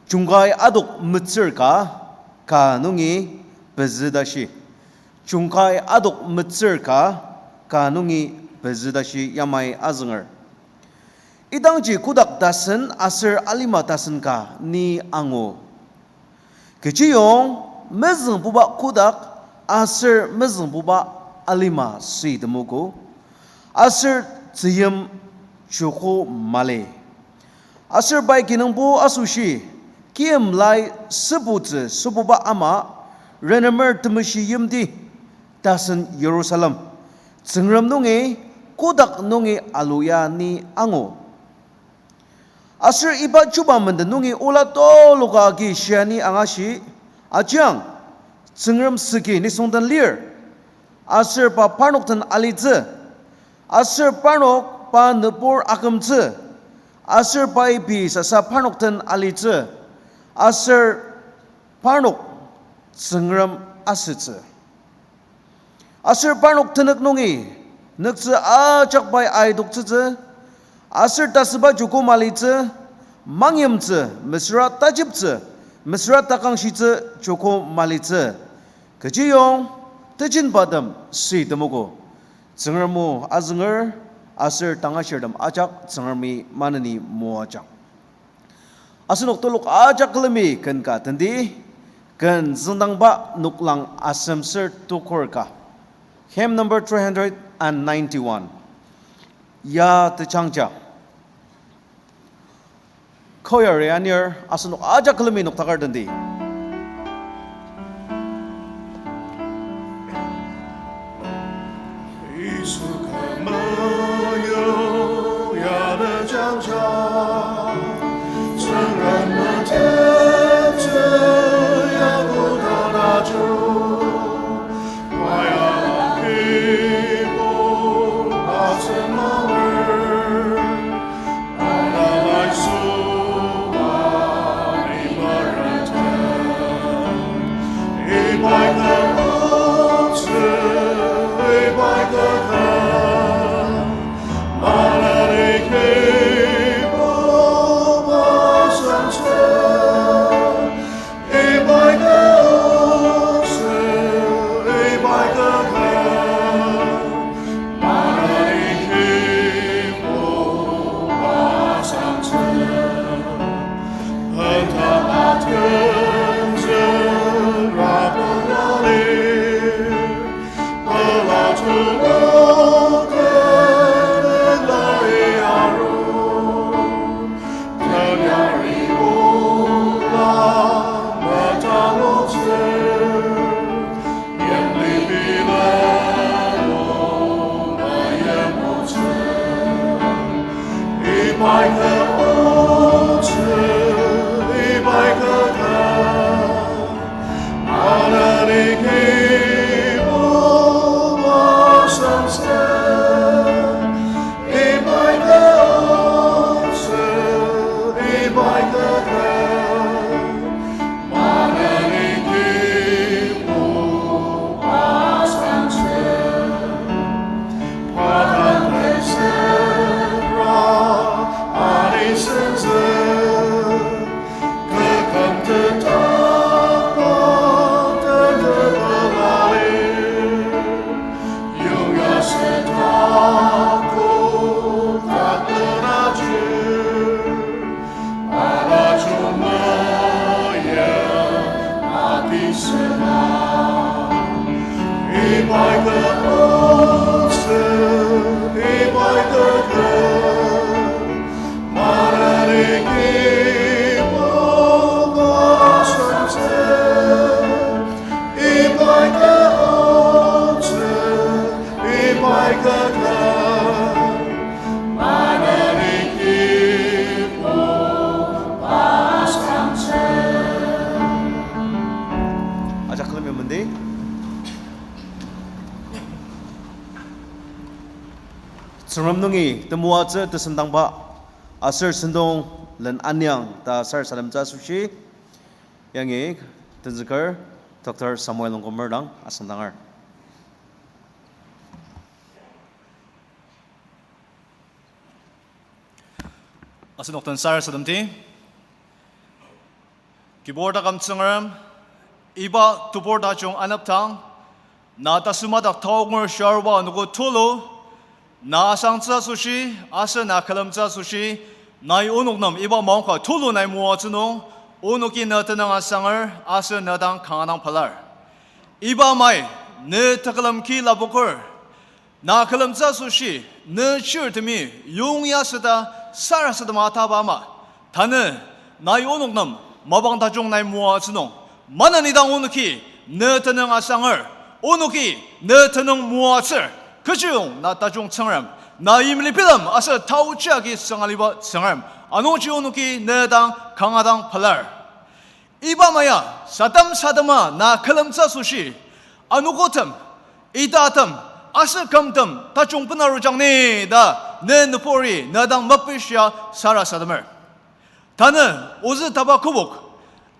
Jungkai adok metsür ka, ka nungi pezü tashi. Jungkai adok metsür ka, ka nungi pezü tashi yamai azünger. Idangji kotak tasen aser alima tasen ka ni angu. Kechiyong mezüngbuba kotak aser mezüngbuba alima süitemogo, aser tzüyim joko mali. Aser pai kinungpo asoshi, kiyim lai sübutsü sübuba ama, renemer temeshi yimti, tasen Jerusalem, Tsüngrem nungi, kotak nungi alu ya ni angu. Aser iba chuba menden nungi ola tuluka agi shiani angashi, ajiang, Tsüngrem süki nisung den lir, aser pa parnok den alitsü, aser parnok pa nübur akümtsü, aser pai pei sasa parnok den alitsü, aser parnok Tsüngrem asütsü. Aser parnok tenük nungi, nüktsü ajak pai aidoktsütsü, aser tasüba joko malitsü, mangyimtsü, mesüra tajeptsü, mesüra takangshitsü joko malitsü. Kechiyong, tejenbatem süitemogo. Tsüngrem o azünger, aser tangashirtem ajak Tsüngremi maneni moajang. Asenok telok ajak külemi ken ka tendi, ken züngdangba noklang asemser tukur ka. Hymn number three hundred and ninety-one. Ya tejangja. Choir anir asenok ajak külemi noktakar tendi. Tsüngrem nungi temoatsü tesendangba aser sentong len aniang ta sarasademtsü asoshi, yangi tenzüker Doctor Samuel Longkumer dang asüngdanger. Asenok den sarasademdi. Kibur taküm Tsüngrem, iba tebur tajung anepdang, na tasüma dak taonger shia aruba anogo tulu, na asangtsü asoshi, aser na külemtsü asoshi, nai onok nem iba maongka tulu nai moatsü nung, onoki ne tenüng asanger, aser ne dang kanga dang pelar. Iba amai, ne tekülem ki lapoker, na külemtsü asoshi, ne chirtemi yongya süta sarasadema ataba ama. Tanü, nai onok nem mapang tajung nai moatsü nung, maneni dang onoki ne tenüng asanger, onoki ne tenüng moatsür, kechiyong na tajung Tsüngrem, na yimli bilem aser taochi agi süngaliba Tsüngrem, anungji onoki ne dang kanga dang pelar. Iba ama ya, sadem sadema na külemtsü asoshi, anogotem, idatem, aser kümtem tajung bena arujang ni ta, ne nüburi, ne dang mepishia sarasademer. Tanü, ozü taba kübok,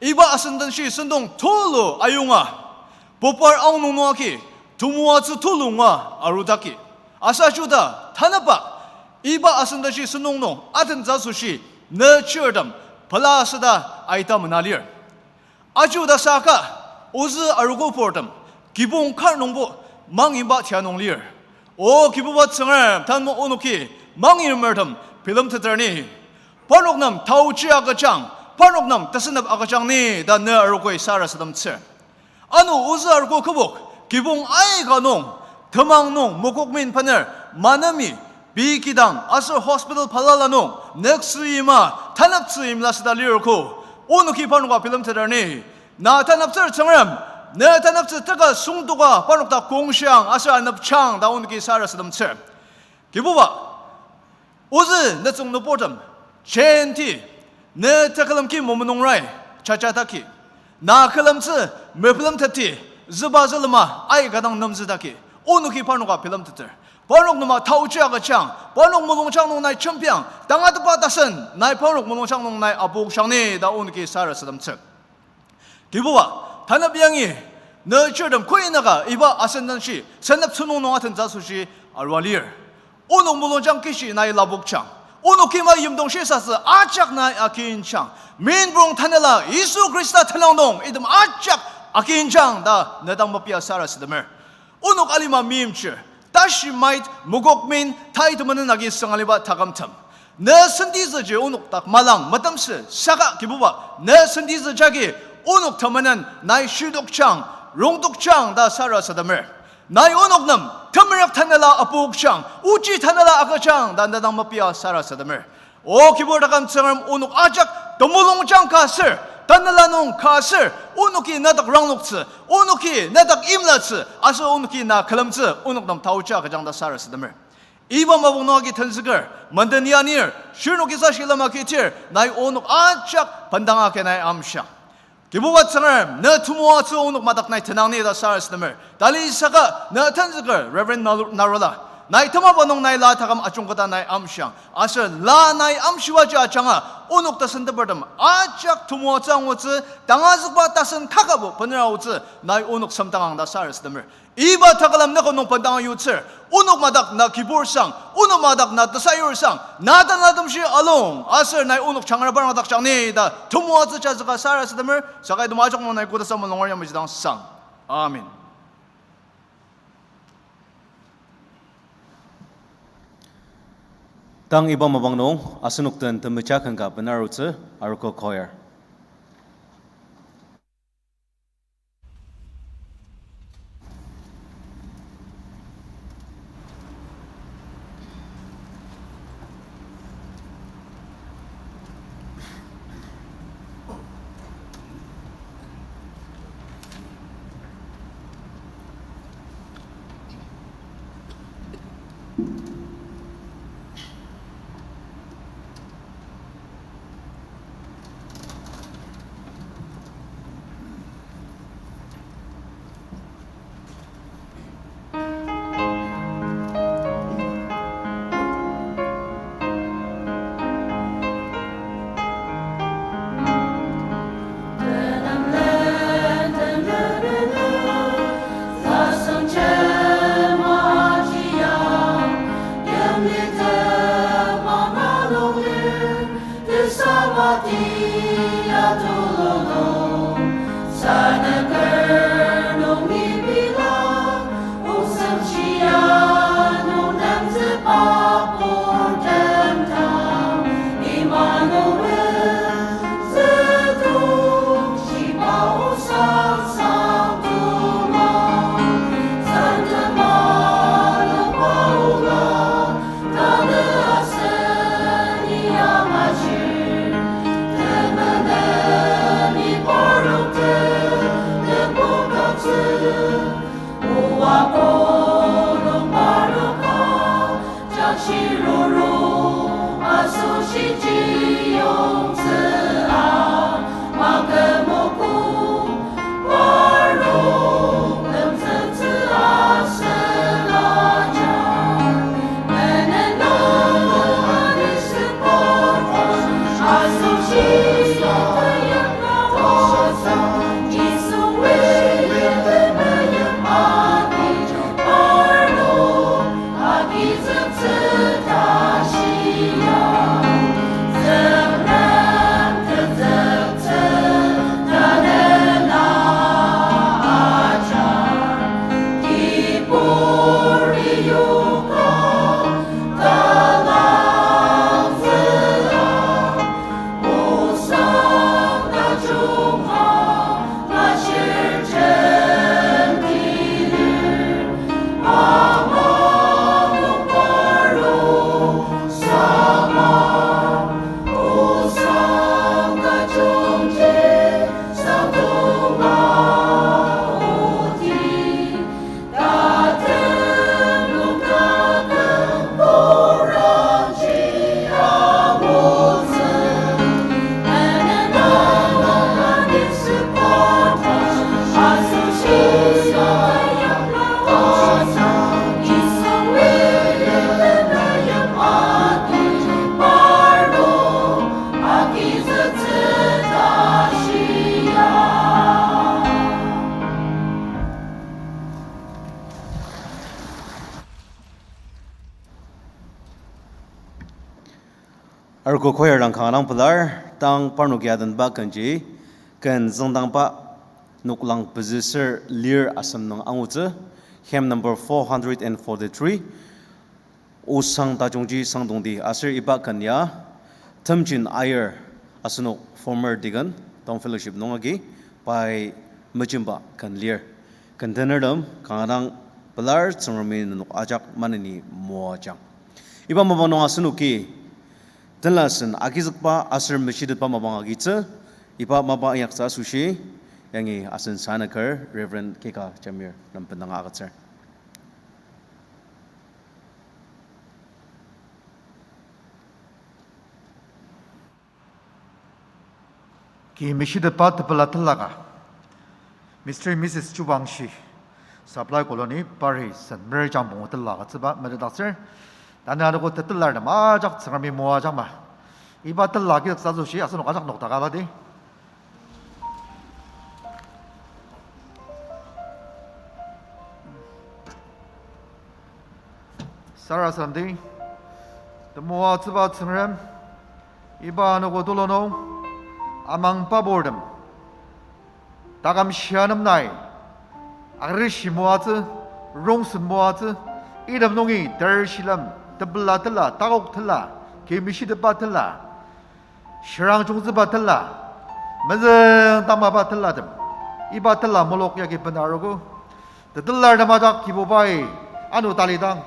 iba asendenshi sentong tulu ayonga, popar aonung nung agi, temoatsü tulu nunga arudaki. Aser ajuda, tanüba, iba asendenshi sentong nung atentsü asoshi, ne chirtem, pela süta aita mena lir. Ajuda saka, ozü arogo purtem, kibong kar nungbo, mangiba tia nung lir. O Kibuba Tsüngrem, tanü onoki, mangimertem, bilemteter ni. Parnok nem taochi agüjang, parnok nem tesünep agüjang ni ta ne arogoi sarasademtsür. Ano ozü arogo kübok, kibong aika nung, temang nung mokokmin bener, manemi, pei kidang aser hospital balala nung, nüktsü yima, taneptsü yimla süta lir ko, onoki parnoka bilemteter ni. Na taneptsür Tsüngrem, ne taneptsü teka süngdoka parnok dak kongshiang aser anepjang ta onoki sarasademtsür. Kibuba, ozü nütsüng nüburtem, jenti, ne tekülem ki momenungrai, jajadaki. Na külemtsü, mebilemteti, züba zülema, aika dang nemzüdaki. Onoki parnoka bilemteter. Parnok nem taochi agüjang, parnok mulungjang nung nai jembiang, tangatetba tasen, nai parnok mulungjang nung nai apokjang ni ta onoki sarasademtsür. Kibuba, tanep yangi, ne chirtem koinaka iba asendenshi, senep sentong nung atentsü asoshi arua lir. Onok mulungjang kishi nai lapokjang. Onok kima yimdong shisatsü ajak nai akinjang. Minbong tanela Yisu Khrista tenüng nung item ajak akinjang ta ne dang mepia sarasademer. Onok alima meimchir, tashi mait, mokokmin, tai temenen agi süngaliba takümtem, ne sentitsüji onok dak malang metemsü saka Kibuba, ne sentitsü jagi onok temenen nai shidokjang, rongdokjang ta sarasademer. Nai onok nem temerük tanela apokjang, ochi tanela agüjang ta ne dang mepia sarasademer. O Kibur taküm Tsüngrem, onok ajak temulungjang ka ser, tanela nung ka ser, onoki na dak rangloktsü, onoki na dak imlatsü, aser onoki na külemtsü, onok nem taochi agüjang ta sarasademer. Iba mapang nung agi tenzüker, menden ya anir, shirnoki sa shilem agitir, nai onok ajak bendang agi nai amshiang. Kibuba Tsüngrem, ne temoatsü onok madak nai tenang ni ta sarasademer. Tali saka ne tenzüker Reverend Naru-, Narula, nai temaba nung nai la taküm ajungketa nai amshiang. Aser la nai amshibaji ajanga onok tasen tepertem ajak temoatsü angutsü, tangazükba tasen kakabo benera aotsü nai onok semdangang ta sarasademer. Iba takülem nükong nung bendang yutsür, onok madak na kibur sang, onok madak na tesayur sang, na tanela temshi alung, aser nai onok changra parnok dak jang ni ta temoatsü jazüka sarasademer, saka item ajak nung nai koda sa mulungar yamaji dang sang. Amen. Tang iba mapang nung asenok den temeja ken ka benarutsü, arogo choir. Samati atululu, sanüker nungi bila, osem shia nung nemzüba purtem ta, Emmanuel, züdong shiba osang sang tuma, santema nung paula, tanü aseni amajir, temeneni parnok te, tepukatsü, oa kolong parnoka, jakshiruru, asoshi chiyongtsü a, makemoku, parnok nemtsütsü asüla ja. Arogo choir dang kanga dang pelar, tang parnoki adenba kenji, ken züngdangba noklang pezüsür lir asem nung angutsü, hymn number four hundred and forty-three, Osang tajungji sangdongdi aser iba ken ya, Temjin Aier asenok former deacon, Town Fellowship nung agi, pai mejemba ken lir. Ken tenertem kanga dang pelar, Tsüngremi nenok ajak maneni moajang. Iba mapang nung asenoki tenlasen agizükba aser meshitetba mapang agitsü, iba mapang inyaktsü asoshi, yangi asen sanaker Reverend Keka Jamir nem bendanga agütsür. Ki meshitetba tepela telaka, Mister and Missus Chubangshi, Supply Colony, Pari, Saint Mary Jang pungu telaka tsüba metetdaktsür. Tanü anogo tetelartem ajak Tsüngremi moajangma. Iba tela kidaktsü asoshi asenok ajak nokdaka aladi. Sarasademdi, temoatsüba Tsüngrem, iba anogo tulu nung amangba purtem, taküm shia nem nai arishi moatsü, rongsen moatsü, item nungi ter shilem, tepela tela, takok tela, ki meshitetba tela, shirang jungtsüba tela, mezüng tamaba telatem, iba tela mulok yagi bena arogo. Tetelartem ajak Kibubai, ano talidang,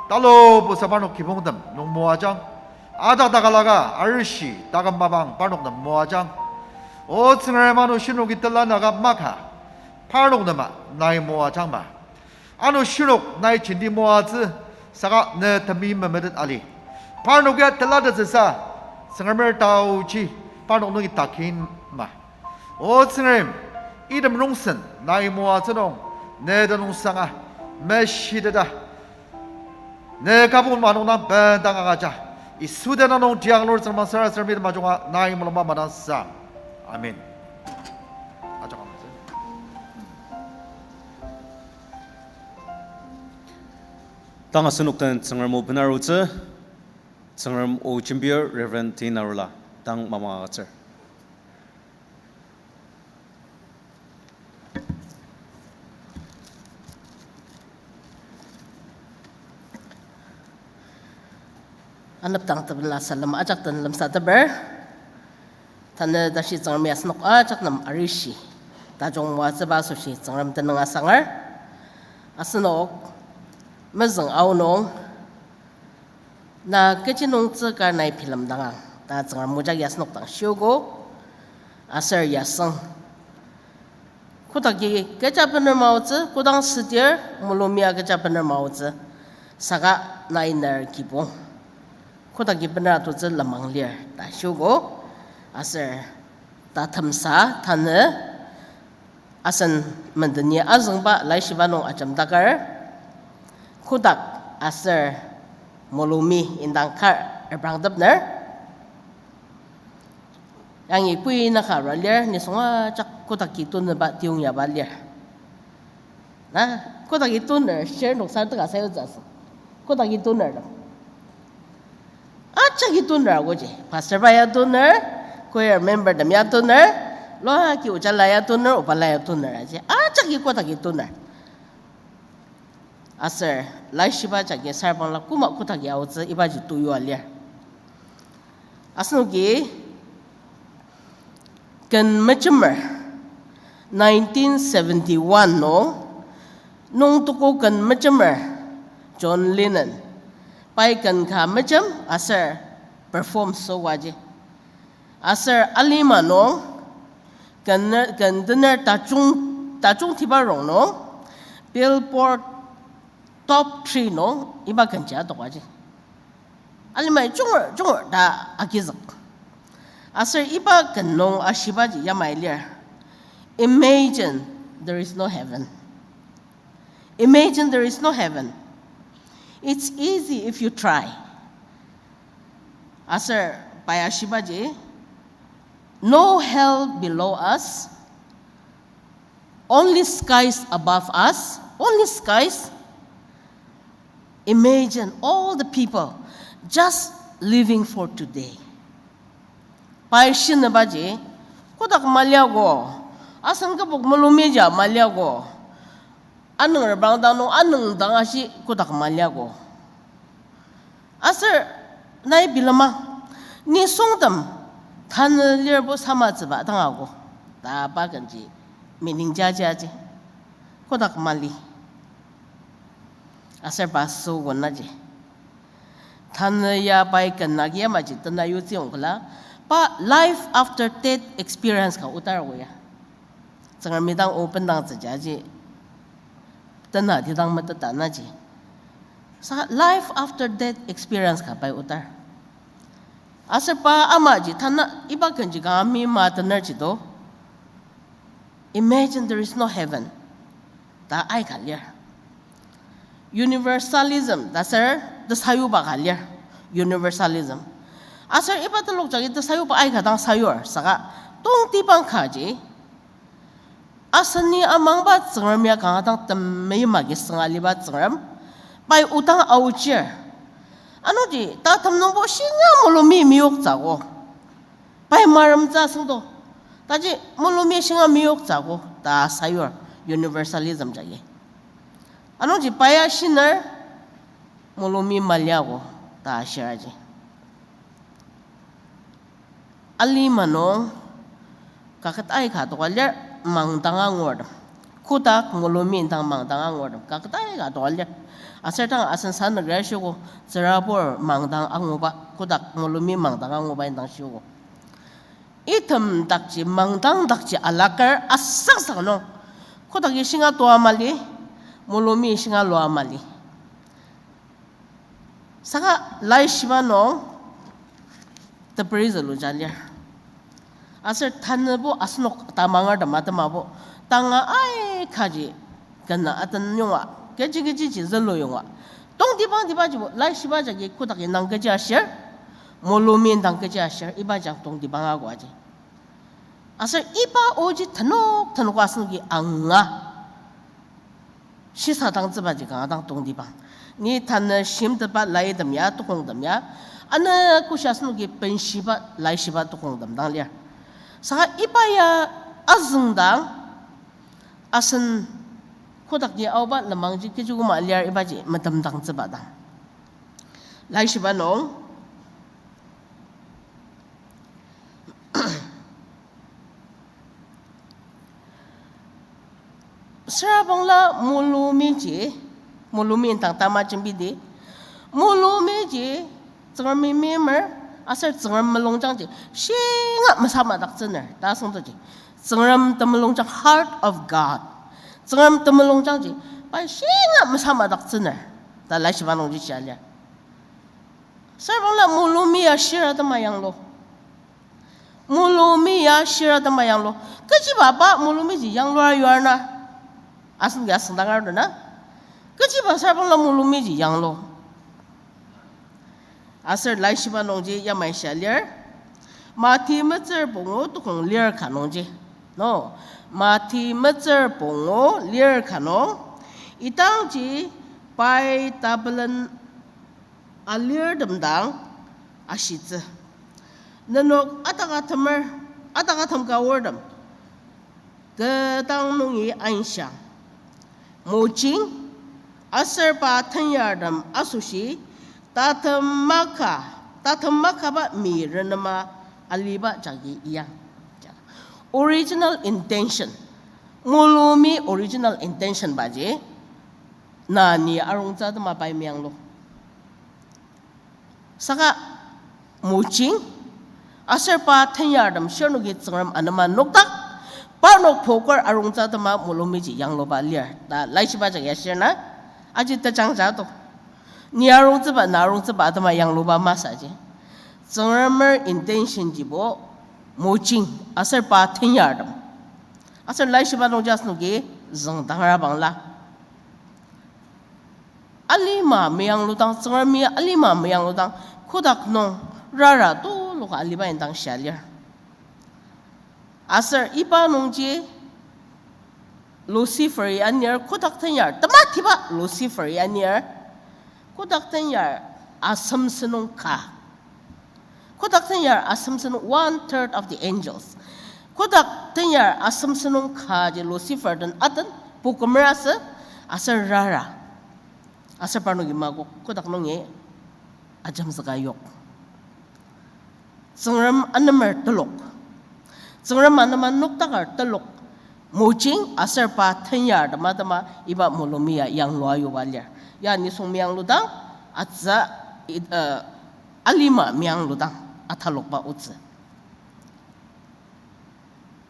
talubusa parnok kibongtem nung moajang. Ajak takalaka arishi taküm mapang parnok nem moajang. O Tsüngrem, ano shinoki tela naka maka, parnok nema nai moajangma. Ano shinok nai jenti moatsü, saka ne temeim memetet ali. Parnok ya telatettsüsa, Tsüngremer taoji parnok nungi takin ma. O Tsüngrem, item rongsen nai moatsü nung, ne tenüngsanga, meshiteta, ne kabun manung dang bendang agüja, Yisu tenüng nung tiang Lord Tsüngrem sarasademi temajunga nai mulungba madang sang. Amen. Ajak amtsü. Tang asenok den Tsüngrem o benarutsü, Tsüngrem o jembir Reverend T Narula. dang mama agütsür. Anepdang tepela salem ajak den lemsateper. Tanü tashi Tsüngremi asenok ajak nem arishi tajung moatsüba asoshi Tsüngrem tenüng asangar. Asenok mezüng aonung, na kechi nungtsü kar nai bilemdangang ta Tsüngrem mojagi asenok dang shiogo, aser yasüng. Kodaki kecha bener maotsü, kodang südir, mulumia kecha bener maotsü, saka nai ner kibong. Kodaki bener atutsü lenmang lir ta shiogo, aser tatemsa tanü asen mendeni azüngba laishiba nung ajemdaker, kodak aser mulumi indang kar reprangtepner. Yangi pui naka arua lir, nisung ajak kodaki tunüba tiyongyaba lir. Na, kodaki tuner, share noksa teka sayutsü asü. Kodaki tuner tem. Ajaki tuner agoji. Pastor ba ya tuner, choir member tem ya tuner, loa ki ojala ya tuner, obala ya tuner aji. Ajaki kodaki tuner. Aser, laishiba jagi sarbangla koma kodaki aotsü ibaji tuyua lir. Asenoki ken mejemer, nineteen seventy-one nung, nungtuko ken mejemer, John Lennon, pai ken ka mejem aser perform süogo aji. Aser alima nung, ken, ken tener tajung, tajungtiba rongnung, Billboard top three nung iba kenji adoka ji. Alimai junger, junger ta agizük. Aser iba ken nung ashibaji yamai lir. Imagine there is no heaven. Imagine there is no heaven. It's easy if you try. Aser pai ashibaji, no hell below us, only skies above us, only skies. Imagine all the people just living for today. Pai shinübaji, kodak maliago, asen kübok mulumija maliago, anüng reprangdang nung anüng dang ashi kodak maliago. Aser nai bilema, nisungtem tanü lirbo samatsüba dang ago, ta pa kenji meaning jajaji, kodak mali. Aser pa süogo naji. Tanü ya pai ken agi yamaji tena yutsü yongkela, pa life after death experience ka otar ago ya. Tsüngremi dang open dang tsüjaji, tena ti dang meteta naji. Sa life after death experience ka pai otar. Aser pa amaji tanü iba kenji kanga mi ma tenerji do. Imagine there is no heaven ta aika lir. Universalism ta ser tesayuba ka lir. Universalism. Aser iba telok jagi tesayuba aika dang sayur saka tongtibang kaji aseni amangba Tsüngrem ya kanga dang temeim agi sünga aliba Tsüngrem, pai odang aochir. Anungji tatem nungbo shinga mulumi meyoktsüogo. Pai maremtsü asüngdo. Taji mulumi shinga meyoktsüogo ta sayur universalism jagi. Anungji pai ashiner mulumi maliago ta ashir aji. Alima nung kaket aika adoka lir mangdang angurtem. Kotak mulumi indang mangdang angurtem. Kaket aika adoka lir. Aser tang asen sanüker shiogo, tsürabur mangdang anguba, kotak mulumi mangdang anguba indang shiogo. Item dakji mangdang dakji alaker asangsa nung, kotaki shinga toa mali, mulumi shinga lua mali. Saka laishiba nung teperi züluja lir. Aser tanübo asenok tamangertem atemabo tanga aikaji kena atenyonga, kechi kechiji zülu yonga. Tongtibang tibajibo laishiba jagi kotaki nang kechi ashir, mulumi indang kechi ashir, iba jang tongtibang ago aji. Aser iba oji tenok tenok asenoki anga shisadangtsübaji kanga dang tongtibang. Ni tanü shimtetba laitem ya, tokongtem ya, Ano koshi asenoki benshiba, laishiba tokongtem dang lir. Saka iba ya azüngdang asen kodaki aoba lenmangji kechi küma lir ibaji metemdangtsüba dang. Laishiba nung Sürabangla mulumiji, mulumi indang tama jembidi, mulumiji Tsüngremi meimer, aser Tsüngrem mulungjangji shinga mesamadaktsüner ta asüngdoji. Tsüngrem temulungjang, heart of God. Tsüngrem temulungjangji pa shinga mesamadaktsüner ta laishiba nungji shia lir. Sürabangla mulumi ya shira tema yanglu. Mulumi ya shira tema yanglu. Kechiba pa mulumiji yanglua yuar na? Asenoki asüngdangar dena. Kechiba sürabangla mulumiji yanglu? Aser laishiba nungji yamai shia lir. Mati metsür pungu tokong lir ka nungji. No. Mati metsür pungu lir ka nung. Idangji pai tabelen alirtem dang ashitsü. Nenok ataka temer, ataka temka ortem, kü dang nungi ainshang. Mojing, aser pa tenyartem asoshi, tatem maka, tatem makaba mi renema aliba jagi iyang. Original intention. Mulumi original intention baji, na ni arungtsü atema pai meyanglu. Saka mojing, aser pa tenyartem shirnoki Tsüngrem anema nokdak, parnok poker arungtsü atema mulumiji yangluba lir ta laishiba jagi ashir na, aji tejangja to. Ni arungtsüba, na arungtsüba atema yangluba masaji. Tsüngremer intention jibo mojing, aser pa tenyartem. Aser laishiba nungji asenoki züngdangra bangla. Alima meyangludang, Tsüngremi alima meyangludang, kotak nung rara tuluka aliba indang shia lir. Aser iba nungji Lucifer-i anir, kotak tenyar, tematiba Lucifer-i anir, kotak tenyar asemsü nung ka. Kotak tenyar asemsü nung, one third of the angels. Kotak tenyar asemsü nung kaji Lucifer den aten, pukümer asü, aser rara. Aser parnoki makok, kotak nungi ajemzüka yok. Tsüngrem anemer telok. Tsüngrem anema nokdaker telok. Mojing aser pa tenyartem atema iba mulumi ya yanglua yuba lir. Ya nisung meyangludang, atsü, uh, alima meyangludang atalokba otsü.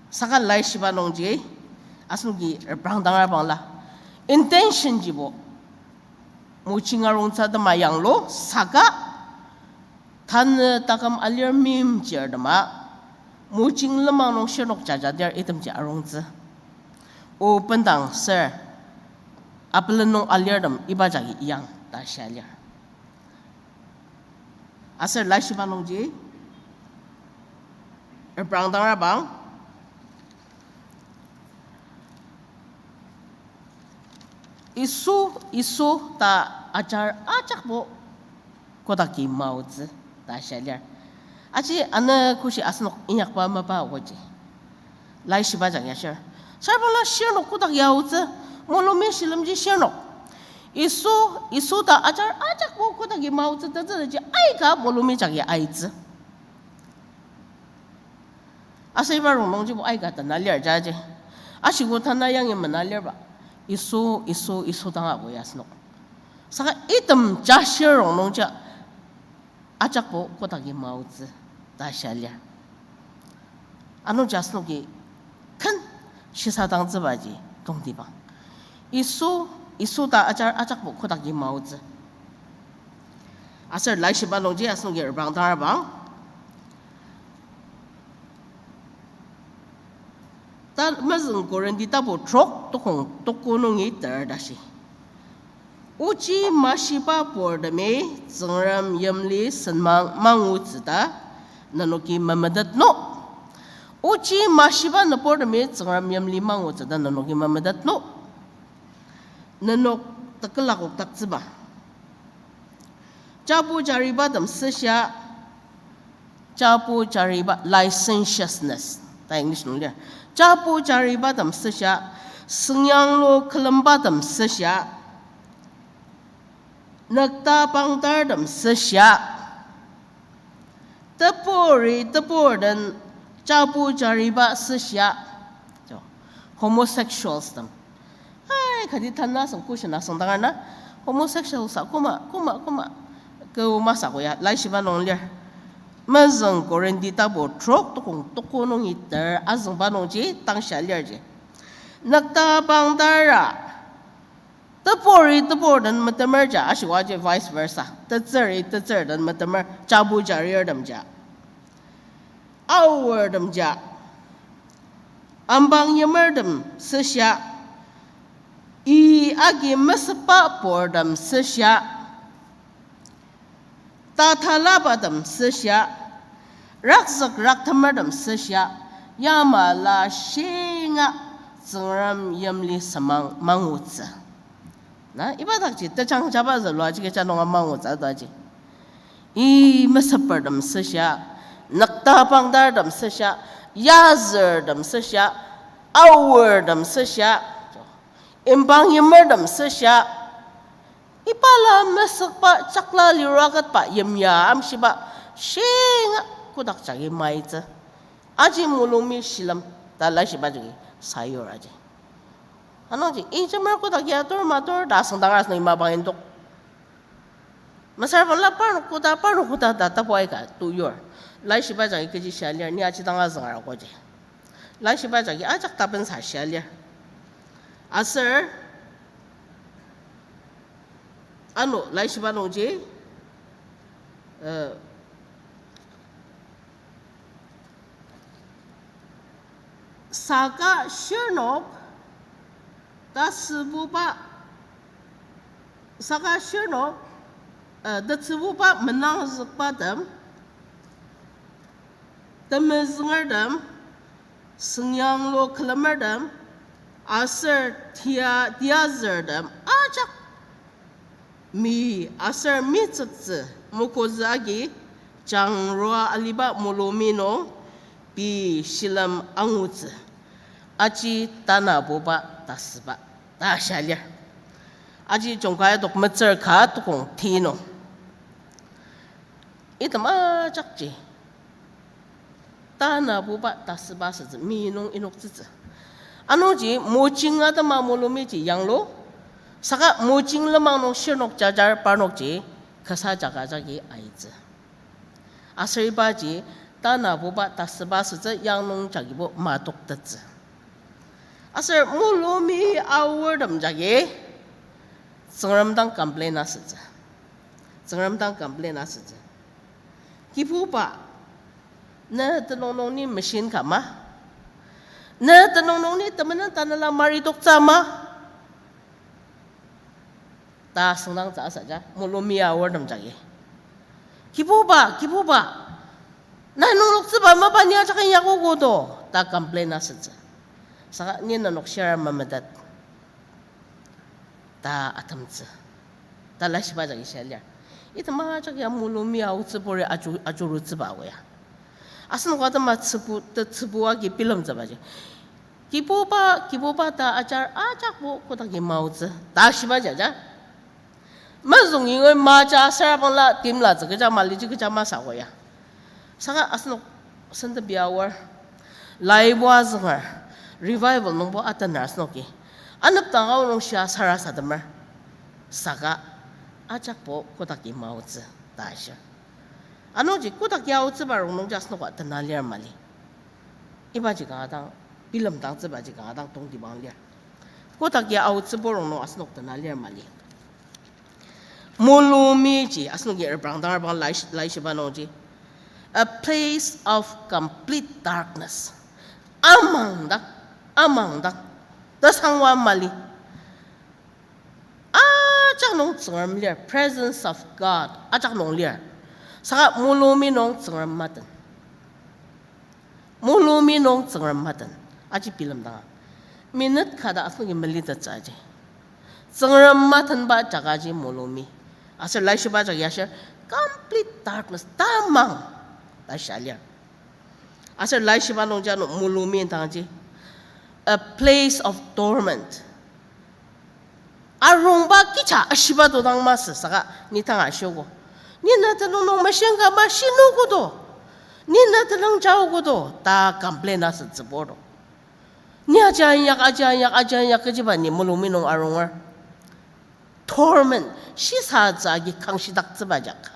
Saka laishiba nungji, asenoki reprangdangra bangla. Intention jibo mojing arungtsü atema yanglu, saka tanü taküm alir meimchir atema, mojing lenmang nung shirnok jajadir itemji arungtsü. O bendang ser, apelen nung alirtem iba jagi iyang ta shia lir. Aser laishiba nungji, reprangdangra bang, Yisu, Yisu ta ajar ajakbo kotaki maotsü ta shia lir. Aji ano koshi asenok inyakba mapa oji. Laishiba jagi ashir. Sarbangla shirnok kotak yaotsü, mulumi shilemji shirnok. Yisu, Yisu ta ajar ajakbo kotaki maotsü tetsüji aika mulumi jagi aitsü. Aser iba rongnungjibo aika tena lir jaji. Ashiko tana yangi mena lirba. Yisu, Yisu, Yisu tanga bo ya asenok. Saka item jashir rongnungji ajakbo kotaki maotsü ta shia lir. Anungji asenoki ken shisadangtsübaji tongtibang. Yisu, Yisu ta ajar ajakbo kotaki maotsü. Aser laishiba nungji asenoki reprangdangra bang, ta mezüng Korinti tapu trok tokong toko nungi ter tashi. Ochi mashiba purtemi Tsüngrem yimli senmang mangutsü ta nenoki memetet no. Ochi mashiba nüburtemi Tsüngrem yimli mangutsü ta nenoki memetet no. Nenok tekülakokdaktsüba. Chapu jaribatem süshia, chapu jariba, licentiousness ta English nung lir. Chapu jaribatem süshia, süngyanglu külembatem süshia, nükta pangdartem süshia, teburi tebur den chapu jariba süshia. Jo, homosexuals tem. Ai, kati tanü asüng question asüngdangar na, homosexuals a koma, koma, koma, kü masü ko ya, laishiba nung lir. Mezüng Korinti tapu trok tukong tuko nungi ter azüngba nungji tangshia lirji. Nükta pangdara, teburi tebur den metemerja, ashiwaji vice versa. Tetsüri tetsür den metemer, chapu jarirtemja, aortemja, ambang yimertem süshia, i agi mesepba purtem süshia, tatalabatem süshia, rakzük raktemertem süshia, yamala shinga Tsüngrem yimli semang mangutsü. Na, iba dakji tejang jaba zülua ji kecha nunga mangutsü aji. I meseppertem süshia, nükta pangdartem süshia, yazürtem süshia, aortem süshia, imbang yimertem süshia, ibala mesükba chakla liruaketba yimya amshiba shinga kodak jagi maitsü. Aji mulungmi shilem ta laishiba jagi sayur aji. Anungji, ijemer kodak ya tur ma tur ta asüngdangar asüng ima bangin tok. Mesüra bangla parnok koda, parnok koda ta tapu aika tuyur. Laishiba jagi kechi shia lir, ni aji dang azüngar akoji. Laishiba jagi ajak tapensa shia lir. Aser, ano, laishiba nungji, eh, saka shirnok tasübuba, saka shirnok, eh, tetsübuba menangzükbatem, temezüngertem, süngyanglu külemertem, aser tia-, tiazürtem ajak mi aser mitsüktsü mokozü agi jangrua aliba mulungmi nung pei shilem angutsü. Aji tanabuba tasüba ta shia lir. Aji Jungkai adok metsür ka tukong ti nung, item ajakji tanabuba tasüba asütsü, mi nung inoktsütsü. Anungji mojing atema mulungmiji yanglu, saka mojing lenmang nung shirnok jajar parnokji kasa jaga jagi aitsü. Aser ibaji tanabuba tasüba asütsü, yang nung jagibo matoktettsü. Aser mulungmi aortem jagi Tsüngrem dang complain asütsü. Tsüngrem dang complain asütsü. Kibuba, ne tenüng nung ni machine ka ma? Ne tenüng nung ni temenen tanela mari toktsü ma? Ta süngdangtsü asaja, mulungmi aortem jagi. Kibuba, Kibuba, na nenoktsüba mapa ni ajak inyakogo to, ta complain asütsü. Saka ni nenok shira memetet ta atemtsü. Ta laishiba jagi shia lir. Item ajak ya mulungmi aotsüburi aju-, ajurutsüba ago ya. Asenok atema tsübu, tetsübu agi bilemtsübaji. Kibuba, Kibuba ta ajar ajakbo kodaki maotsü ta shiba jaja. Mezüng ingoi maja asüra bangla timlatsü kecha maliji kecha masü ago ya. Saka asenok sentepi aor, laibo azünger, revival nungbo atener asenoki. Anepdang ao nung shia sarasademer. Saka ajakbo kodaki maotsü ta ashir. Anungji kodaki aotsüba rongnungji asenoka tena lir mali. Ibaji kanga dang, bilemdangtsübaji kanga dang tongtibang lir. Kodaki aotsübo rongnung asenok tena lir mali. Mulungmiji asenoki reprangdang rebang lai-, laishiba nungji, a place of complete darkness. Amangdak, amangdak, tasangwa mali. Ajak nung Tsüngrem lir, presence of God ajak nung lir. Saka mulungmi nung Tsüngrem maten. Mulungmi nung Tsüngrem maten. Aji bilemdanga, minute kada asenoki melitettsü aji. Tsüngrem matenba jagaji mulungmi. Aser laishiba jagi ashir, complete darkness, tamang ta shia lir. Aser laishiba nungji ano mulumi indangji, a place of torment. Arongba kecha ashiba to dang masü saka ni tanga ashiogo. Ni na tenüng nung machine gun ma shinogo to. Ni na tenüng jaogo to ta complain asütsübur to. Ni aji inyak, aji inyak, aji inyak kechiba ni mulumi nung aronger. Torment, shisatsü agi kangshidaktsüba jaka.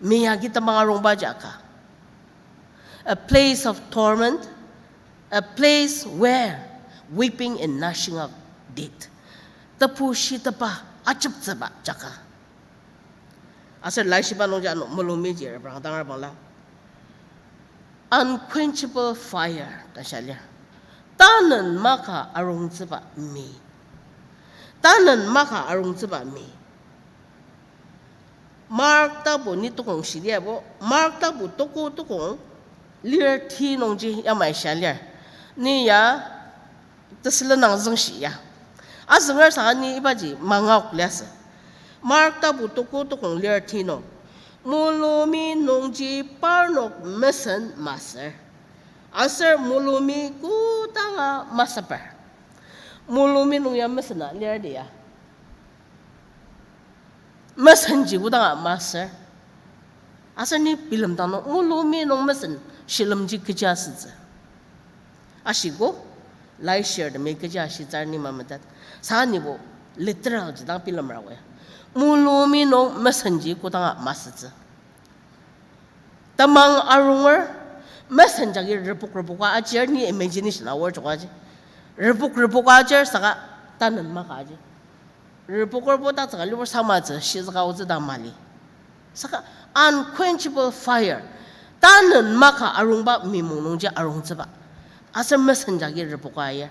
Mi agi temang arongba jaka. A place of torment, a place where weeping and gnashing of teeth. Tebu shitepa ajeptsüba jaka. Aser laishiba nungji ano mulumiji reprangdangra bangla, unquenchable fire ta shia lir. Tanen maka arongtsüba mi. Tanen maka arongtsüba mi. Mark tapu ni tukong shiliabo, Mark tapu toko tukong lir ti nungji yamai shia lir. Ni ya tesülenang züngshi ya. Azünger saka ni ibaji mangaok liasü. Mark tapu toko tukong lir ti nung, mulumi nungji parnok mesen masür. Aser mulumi kodanga masüper. Mulumi nung ya mesena lir di ya. Mesenji kodanga masür. Aser ni bilemdang nung mulumi nung mesen shilemji kechi asütsü. Ashiko, laishirtemi kechi ashitsür ni mametet. Saka nibo literal ji dang bilemra oya. Mulumi nung mesenji kodanga masütsü. Temang arunger, mesen jagi repok repoka ajir ni imagination aor jokaji. Repok repoka ajir saka tanen maka aji. Repokerbo tatsüka libo samatsü shizüka otsü ta mali. Saka unquenchable fire. Tanen maka arungba mimung nungji arungtsüba. Aser mesen jagi repoka ayir.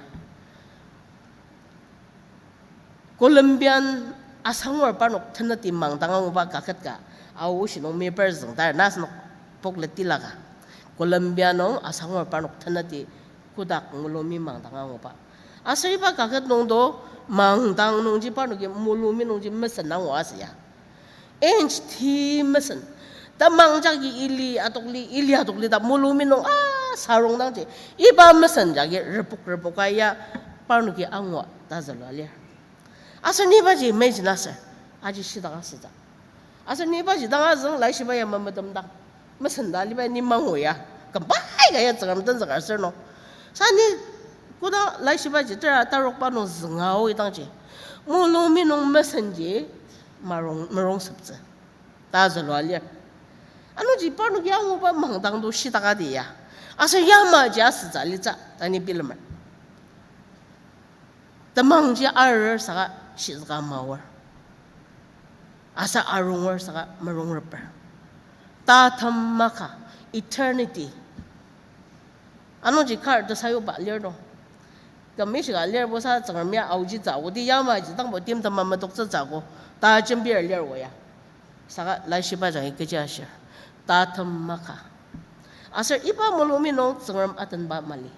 Colombian asangur parnok teneti mangdang anguba kaket ka, ao oshi nung meper züngdar na asenok poklet tilaka. Colombia nung asangur parnok teneti kotak mulumi mangdang anguba. Aser iba kaket nung do mangdang nungji parnoki mulumi nungji mesen angu asü ya. Inch ti mesen. Temang jagi ili atokli, ili atokli ta mulumi nung a sarong dangji. Iba mesen jagi repok repoka ya parnoki angua ta zülua lir. Aser ni ibaji imagine aser, aji shidaka süta. Aser ni ibaji dang azüng laishiba ya memetemdang. Mesen ta aliba ni mangu ya. Kembai ka ya Tsüngrem tenzüka aser nung. Sa ni kodang laishibaji tera tarokba nung züngao idangji, mulumi nung mesenji marong, merong septsü ta zülua lir. Anungji parnoki anguba mangdang to shidakadi ya. Aser yamaji asütsü alitsü ta ni bilemer. Temangji arur saka shizüka maor. Aser arunger saka merong reper. Tatem maka eternity. Anungji kar tesayuba lir nung. Küm ishika lir bo sa Tsüngrem ya aoji tsü ako, ti yamaji dangbo timtem memetoktsü tsü ako, ta jembir lir o ya. Saka laishiba jagi kechi ashir. Tatem maka. Aser iba mulumi nung Tsüngrem atenba mali.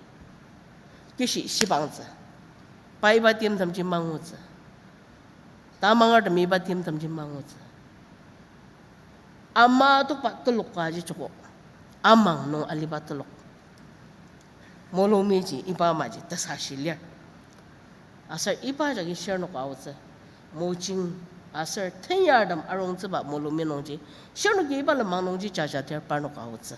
Kishi shibangtsü. Pa iba timtemji mangutsü. Tamangertemi iba timtemji mangutsü. Ama tokba telok ka aji joko. Amang nung aliba telok. Mulumiji iba amaji tesashi lir. Aser iba jagi shirnok aotsü. Mojing aser tenyartem arongtsüba mulumi nungji. Shirnoki iba lenmang nungji jajadir parnok aotsü.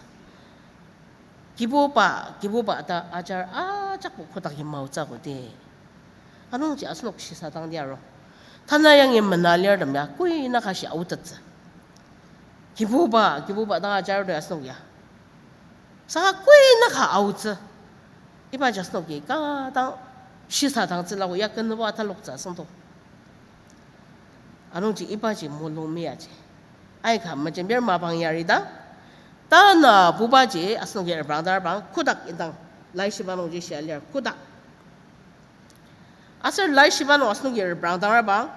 Kibuba, Kibuba ta ajar ajakbo kotak yamaotsü ako di. Anungji asenok shisadangdi aru. Tana yangi mena lirtem ya, koi naka shi aotettsü. Kibuba, Kibuba dang ajar to asenok ya. Saka koi naka aotsü. Ibaji asenoki kanga dang shisadangtsüla ko ya kenübo ataloktsü asüngdo. Anungji ibaji mulung miaji. Aika mejembir mapang yarida. Tanabubaji asenoki reprangdar bang kodak indang. Laishiba nungji shia lir kodak. Aser laishiba nung asenoki reprangdar bang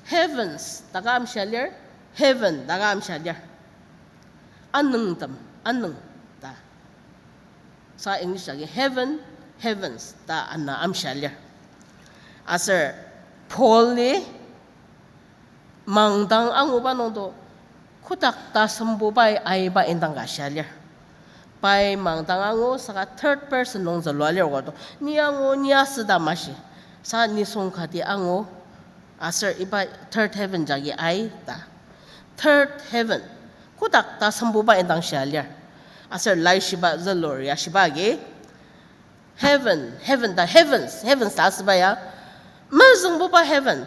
heavens taka amshia lir, heaven taka amshia lir. Anüngtem, anüng ta. Sa English agi heaven, heavens ta ana amshia lir. Aser Paul-i mangdang anguba nungdo Kotak tasembubai aiba indang ka shia lir. Pai mangdang angu saka third person nung zülua lir oa to. Ni angu, ni asüta mashi. Saka nisung kati angu. Aser iba third heaven jagi ai ta. Third heaven. Kotak tasembuba indang shia lir. Aser laishiba zülur ya shiba agi. Heaven, heaven ta heavens, heavens ta asüba ya. Mezüngbuba heaven.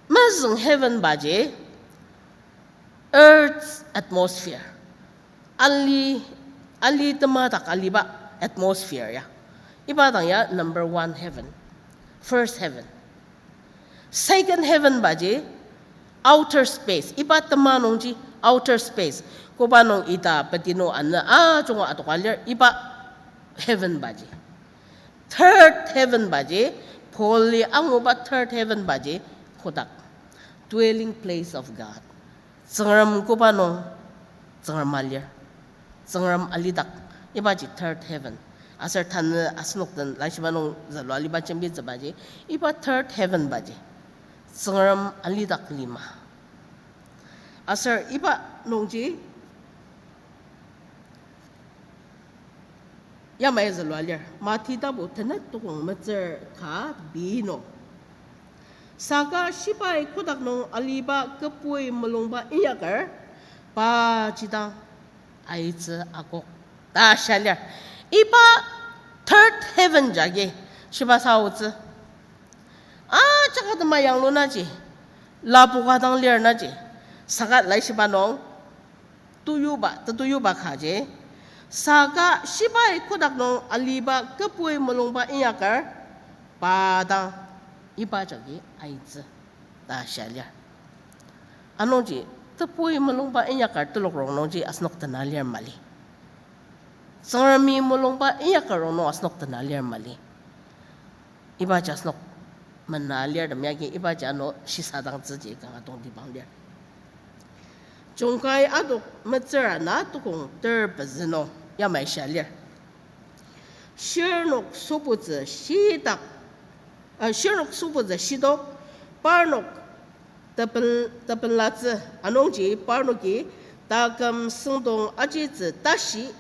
Mezüng heaven baji. Earth's atmosphere. Ali, ali tema dak aliba atmosphere ya. Iba dang ya number one heaven. First heaven. Second heaven baji outer space. Iba tema nungji outer space. Koba nung ita petinu ana ajunga adoka lir iba heaven baji. Third heaven baji, Paul-i anguba third heaven baji, kotak. Dwelling place of God. Tsüngrem koba nung, Tsüngrem alir. Tsüngrem alidak, ibaji third heaven. Aser tanü asenok den laishiba nung zülua aliba jembitsübaji, iba third heaven baji. Tsüngrem alidak lima. Aser iba nungji, yamai zülua lir, Mati tapu tenet tukong metsür ka bi nung. Saka shibai kotak nung aliba kibui mulungba inyaker, pa jidang aitsü akok ta shia lir. Iba third heaven jagi shiba saotsü. Ajak atema yanglunaji, lapoka dang lir naji, saka laishiba nung, tuyuba, tetuyuba kaji. Saka shibai kotak nung aliba kibui mulungba inyaker, pa dang iba jagi aitsü ta shia lir. Anungji, tebui mulungba inyaker telok rongnungji asenok tena lir mali. Tsüngremi mulungba inyaker rongnung asenok tena lir mali. Ibaji asenok mena lir tem yagi ibaji ano shisadangtsüji kanga tongtibang lir. Jungkai adok metsür ana tukong ter pezü nung yamai shia lir. Shirnok sobutsü shitak, uh, shirnok sobutsü shitok, parnok tepen-, tepenlatsü anungji parnoki taküm süngdong ajitsü tashi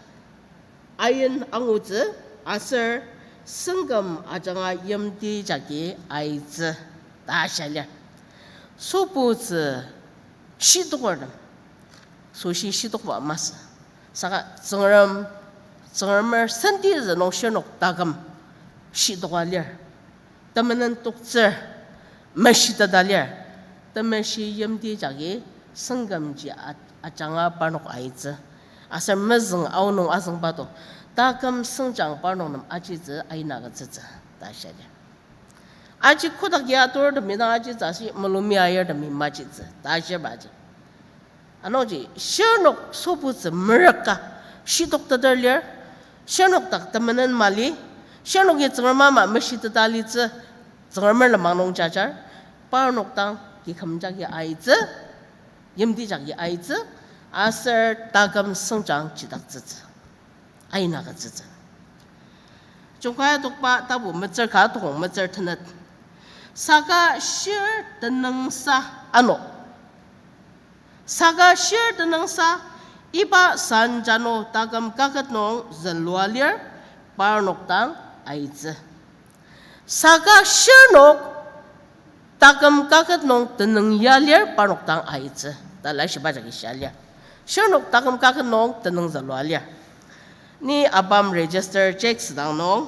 ain angutsü aser süngküm ajanga yimti jagi aitsü ta shia lir. Sobutsü shitokertem. Soshi shitokba masü. Saka Tsüngrem, Tsüngremer sentizü nung shirnok taküm shitoka lir. Temenen toktsür, meshiteta lir. Temeshi yimti jagi süngkümji a-, ajanga parnok aitsü. Aser mezüng aonung azüngba to. Taküm süngjang parnok nem ajitsü aina agütsütsü ta shia lir. Aji kotak ya aturtemi dang ajitsü ashi mulumi ayirtemi majitsü ta shibaji. Anungji, shirnok sobutsü merüka shitokteter lir, shirnok dak temenen mali, shirnoki Tsüngrem ama meshiteta litsü, Tsüngremer lenmang nung jajar, parnok dang kiküm jagi aitsü, yimti jagi aitsü, aser taküm süngjang jidaktsütsü. Aina agütsütsü. Jungkai adokba tapu metsür ka tukong metsür tenet. Saka shir tenüngsa ano. Saka shir tenüngsa iba sanjano taküm kaket nung zülua lir parnok dang aitsü. Saka shirnok taküm kaket nung tenüng ya lir parnok dang aitsü ta laishiba jagi shia lir. Shirnok taküm kaket nung tenüng zülua lir. Ni ABAM register check asüdang nung,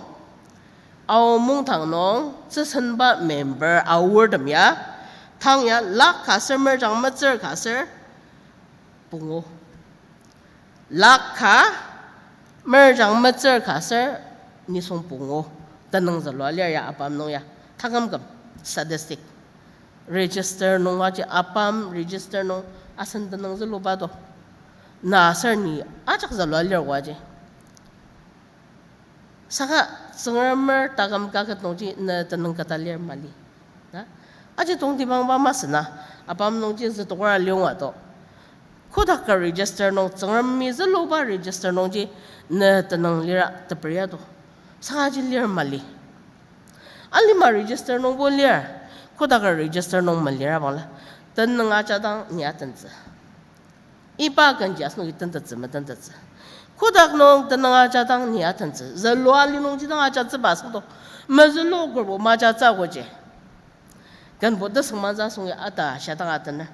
Ao mungdang nung tsüsenba member aortem ya, tang ya lakh ka aser merjang metsür ka aser pungu. Lakh ka merjang metsür ka aser nisung pungu tenüng zülua lir ya ABAM nung ya. Takümküm statistic. Register nung aji ABAM register nung asen tenüng züluba to. Na aser ni ajak zülua lir oaji. Saka Tsüngremer taküm kaket nungji ne tenüng keta lir mali. Na? Aji tongtibangba masü na, ABAM nungji zütokra liyonga to. Kodak ka register nung, Tsüngremi züluba register nungji ne tenüng lira teperia to. Saka aji lir mali. Alima register nungbo lir, kodak ka register nung malira bangla. Tenüng ajadang ni atentsü. Iba kenji asenoki tentettsü metentettsü. Kotak nung tenüng ajadang ni atentsü. Zülua li nungji dang ajatsüba asüngdok. Mezülukerbo majatsü akoji. Kenbo tesüngmangtsü asoshi ata shia dang atener.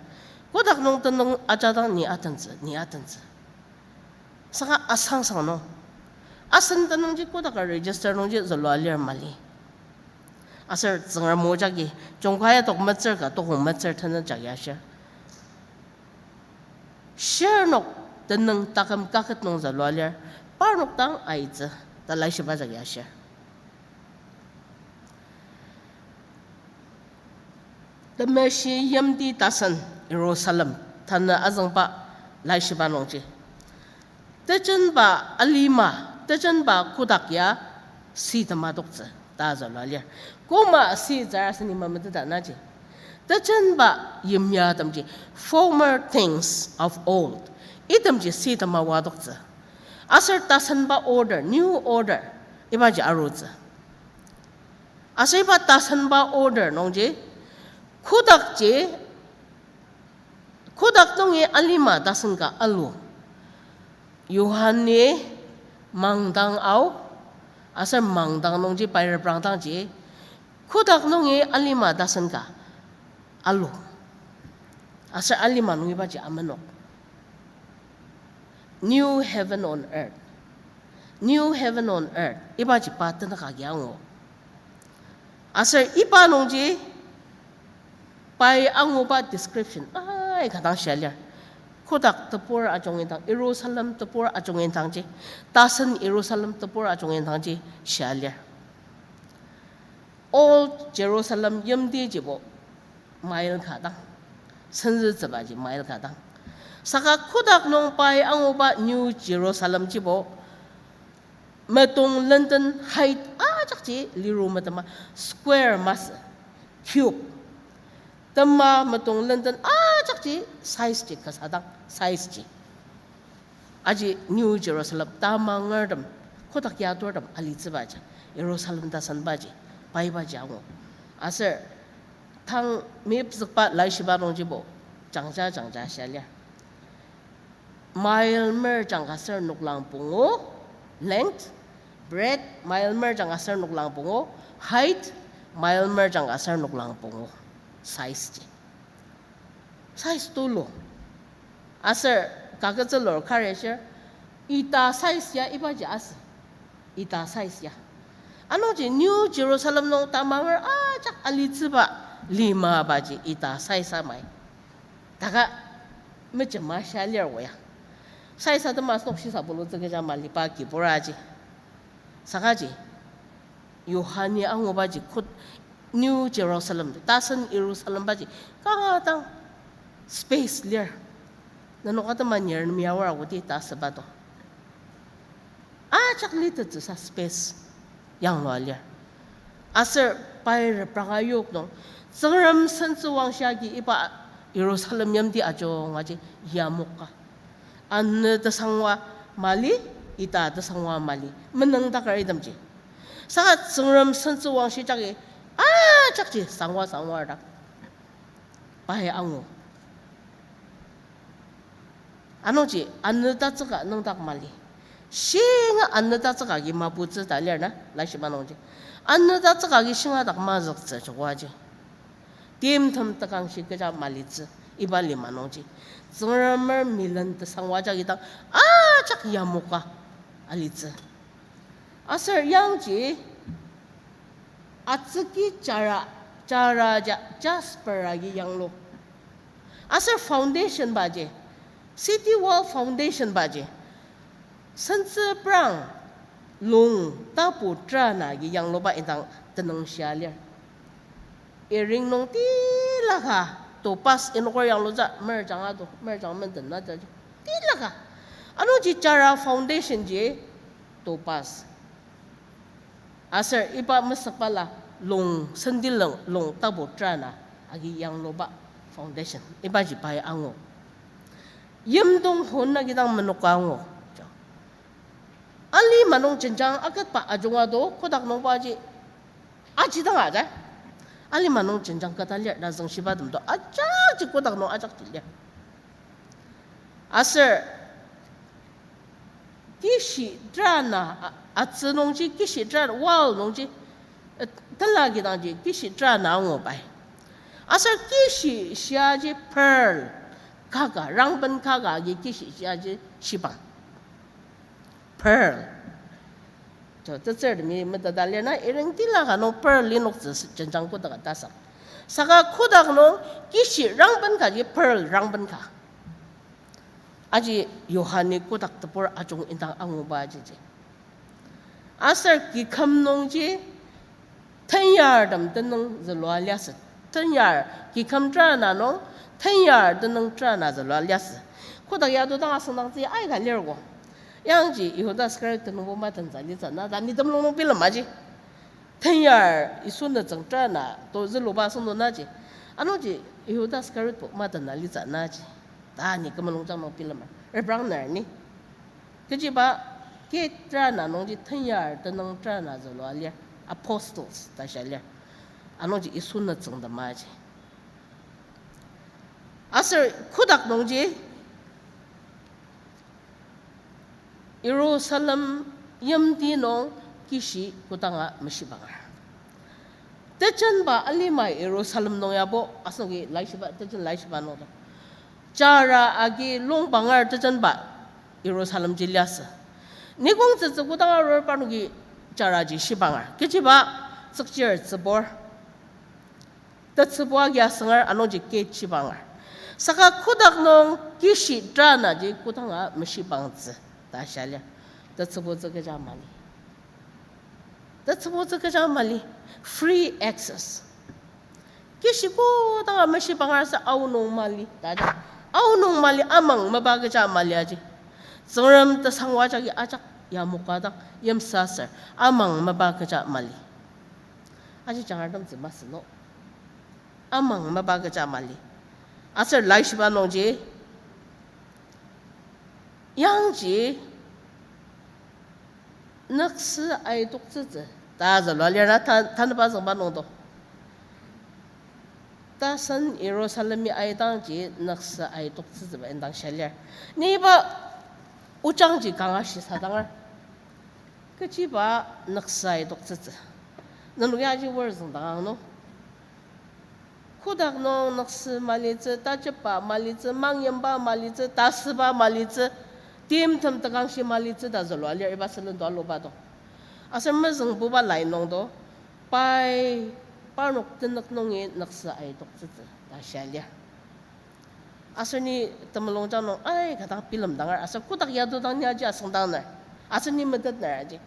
Kotak nung tenüng ajadang ni atentsü, ni atentsü. Saka asangsang nung. Asen tenüngji kotak register nungji zülua lir mali. Aser Tsüngrem o jagi, jungkai adok metsür ka tokong metsür tenü jagi ashir. Shirnok tenüng taküm kaket nung zülua lir, parnok dang aitsü, ta laishiba jagi ashir. Temeshi yimti tasen Jerusalem tanü azüngba laishiba nungji. Tejenba alima, tejenba kotak ya sitema toktsü ta zülua lir. Koma sitsüra seni mameteta naji. Tejenba yimyatemji, former things of old. Itemji sitema oa toktsü. Aser tasenba order, new order, ibaji arutsü. Aser iba tasenba order nungji, kotakji, kotak nungi alima tasen ka alu. Yohani mangdang ao, aser mangdang nungji pai reprangdangji, kotak nungi alima tasen ka alu. Aser alima nungibaji amenok. New heaven on earth. New heaven on earth. Ibaji pa tenük agi angu. Aser iba nungji pai anguba description aika dang shia lir. Kotak tebur ajungi dang, Jerusalem tebur ajungi dangji, tasen Jerusalem tebur ajungi dangji shia lir. Old Jerusalem yimtijibo mile ka dang, senzütsübaji mile ka dang. Saka kotak nung pai anguba New Jerusalem jibo metong lenden height ajakji liru metema square masü, cube. Tema metong lenden ajakji size ji kasa dang, size ji. Aji New Jerusalem tamangertem, kotak yaturtem alitsübaji, Jerusalem tasenbaji, paibaji angu. Aser tang mepzükba laishiba nungjibo, jangja jangja shia lir. Mile merjang ka ser noklang pungu, length, breadth, mile merjang ka ser noklang pungu, height, mile merjang ka ser noklang pungu, size ji. Size tulu. Aser kaket zülur kari ashir, ita size ya ibaji asü. Ita size ya. Anungji New Jerusalem nung tamanger ajak alitsüba limabaji ita size amai. Taka mejema shia lir oya. Size atema asenok shisa bulutsü kecha maliba kibur aji. Sakaji, Yohani angubaji kut New Jerusalem, tasen Jerusalembaji kanga dang space lir. Nenok atema nir nem ya aor agüdi ta asüba to. Ajak litettsüsa space yanglua lir. Aser pai repranga yok nung, Tsüngrem sentsüwangshi agi iba Jerusalem yimti ajunga ji yamoka. Anü tesangwa mali, ita tesangwa mali, menüngdaker itemji. Saka Tsüngrem sentsüwangshi jagi ajakji sangwa sangwa dak pai angu. Anungji anü tatsüka nüngdak mali. Shinga anü tatsüka agi maputsü ta lir na, laishiba nungji. Anü tatsüka agi shinga dak mazüktsü joko aji. Timtem tekangshi kecha malitsü, iba lima nungji. Tsüngremer milen tesangwa jagi dang ajak yamoka alitsü. Aser yangji atsüki chara, chara ja jasper agi yanglu. Aser foundation baji, city wall foundation baji, sentsü prang lung tapu trana agi yangluba indang tenüngshia lir. Iring nung tilaka topaz inoker yanglutsü merjang ado, merjang menden aja. Tilaka. Anungji chara foundation ji topaz. Aser iba mesükbala lung sendileng lung tapu trana agi yangluba foundation. Ibaji pai angu. Yimdong hon agi dang menoka angu. Alima nung jenjang aketba ajunga do kotak nungbaji aji dang aja. Alima nung jenjang keta lir na züngshiba temdo ajakji kotak nung ajakji lir. Aser kishi terana, a-, atsü nungji kishi terana, wall nungji, eh, tela kidangji kishi terana angubai. Aser kishi shiaji pearl, kaka, rangben kaka agi kishi shiaji shibang. Pearl. Jo, tetsürtemi meteta lir na, iren tila ka nung pearl linoktsü jenjang kodak tasak. Saka kodak nung kishi rangben kaji pearl rangben ka. Aji Yohani kodak tebur ajung indang anguba ajiji. Aser kiküm nungji tenyartem tenüng zülua liasü. Tenyar, kiküm terana nung, tenyar tenüng terana zülua liasü. Kodak yadodang asüngdangtsü aika lir ko. Yangji Yihuda Iskariot tenüngbo matensa litsü na, ta ni temulung nung bilemaji. Tenyar Yisu nütsüng terana to züluba asüngdang naji. Anungji Yihuda Iskariotbo matena litsü naji. Ta ni kümülongjang nung bilemer. Reprangner ni. Kechiba, ke terana nungji tenyar tenüng terana zülua lir, apostles ta shia lir. Anungji Yisu nütsüngtem aji. Aser kodak nungji Jerusalem yimti nung kishi kodanga meshibanger. Tejenba alima Jerusalem nung yabo asenoki laishiba, tejen laishiba nungdo. Jara agi longbanger tejenba Jerusalem ji liasü. Nikong tsütsü kodanga arur parnoki jaraji shibanger. Kechiba tsükchir tsübur. Tetsübu agi asünger anungji gate shibanger. Saka kodak nung kishi teranaji kodanga meshibangtsü ta shia lir. Tetsübutsü kecha mali. Tetsübutsü kecha mali. Free access. Kishi kodanga meshibanger sa aonung mali ta ja. Aonung mali amang mapa kecha mali aji. Tsüngrem tesangwa jagi ajak yamoka dang yimsüsür amang mapa kecha mali. Aji jangartemtsü masü no. Amang mapa kecha mali. Aser laishiba nungji, yangji nüksü aitoktsütsü ta zülua lir na ta, tanüba züngba nungdo. Tasen Jerusalemi aidangji nüksü aitoktsütsüba indang shia lir. Niba ojangji kanga shisadangr. Kechiba nüksü aitoktsütsü. Nenok yaji wor züngdangang no. Kodak nung nüksü malitsü, tajepa malitsü, mangyimba malitsü, tasüba malitsü, timtem tekangshi malitsü ta zülua lir iba sülen to aluba to. Aser mezüngbuba lai nungdo, pai parnok tenük nungi nüksü aitoktsütsü ta shia lir. Aser ni temulungjang nung aika dang bilemdanger, aser kodak yadodang ni aji asüngdangner, aser ni metetner aji.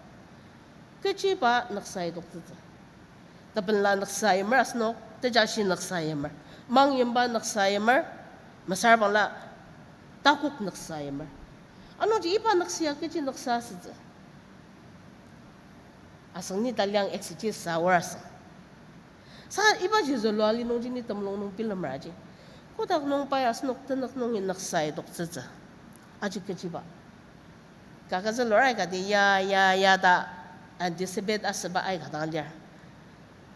Kechiba nüksü aitoktsütsü. Tebenla nüksü aimer asenok, tejashi nüksü aimer, mangyimba nüksü aimer, mesüra bangla takok nüksü aimer. Anungji iba nüksü ya kechi nüksü asütsü. Asüng ni taliang exegesis aor asüng. Sa ibaji zülua li nungji ni temulung nung bilemer aji. Kodak nung pai asenok tenük nungi nüksü aitoktsütsü. Aji kechiba. Kaka zülur aikati ya, ya, ya ta anticipate asüba aika dang lir.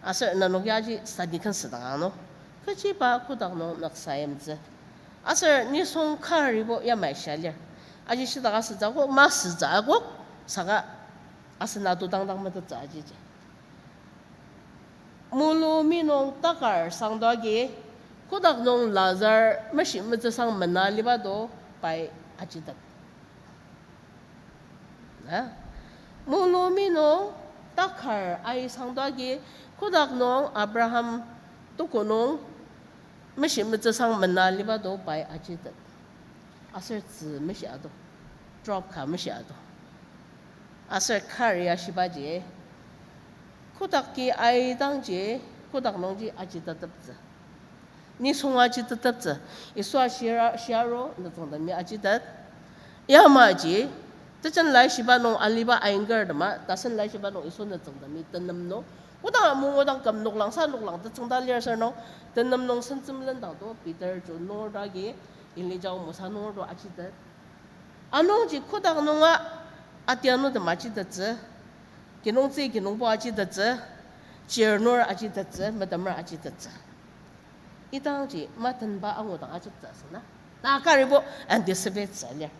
Aser nenok yaji study kensüdang ano. Kechiba kodak nung nüksü aimtsü. Aser nisung karibo yamai shia lir. Aji shidak asütsü akok, masütsü akok, saka asen atu dangdang metettsü ajiji. Mulumi nung takar sangdo agi, kodak nung Lazar meshi metsüsang mena liba do pai ajitet. Na? Mulumi nung takar ai sangdo agi, kodak nung Abraham tuko nung meshi metsüsang mena liba do pai ajitet. Aser tzü meshi ado. Drop ka meshi ado. Aser kari ashibaji, kodak ki aidangji, kodak nungji ajiteteptsü. Nisung ajiteteptsü. Yisua shia-, shiaro nütsüngtemi ajitet. Yamaji, tejen laishiba nung aliba aingertema, tasen laishiba nung Yisu nütsüngtemi tenem nung, kodang amungodang küm noklang sa noklang tetsüngda lir aser nung, tenem nung sentsem lendang to, Peter, John nunger to agi, Elijah, Mosa nunger to ajitet. Anungji kodak nunga atianutem ajitettsü, kinungtsü kinungpo ajitettsü, chirnur ajitettsü, metemer ajitettsü. Idangji matenba angudang ajeptsü asüna. Na karibo anticipate sa lir.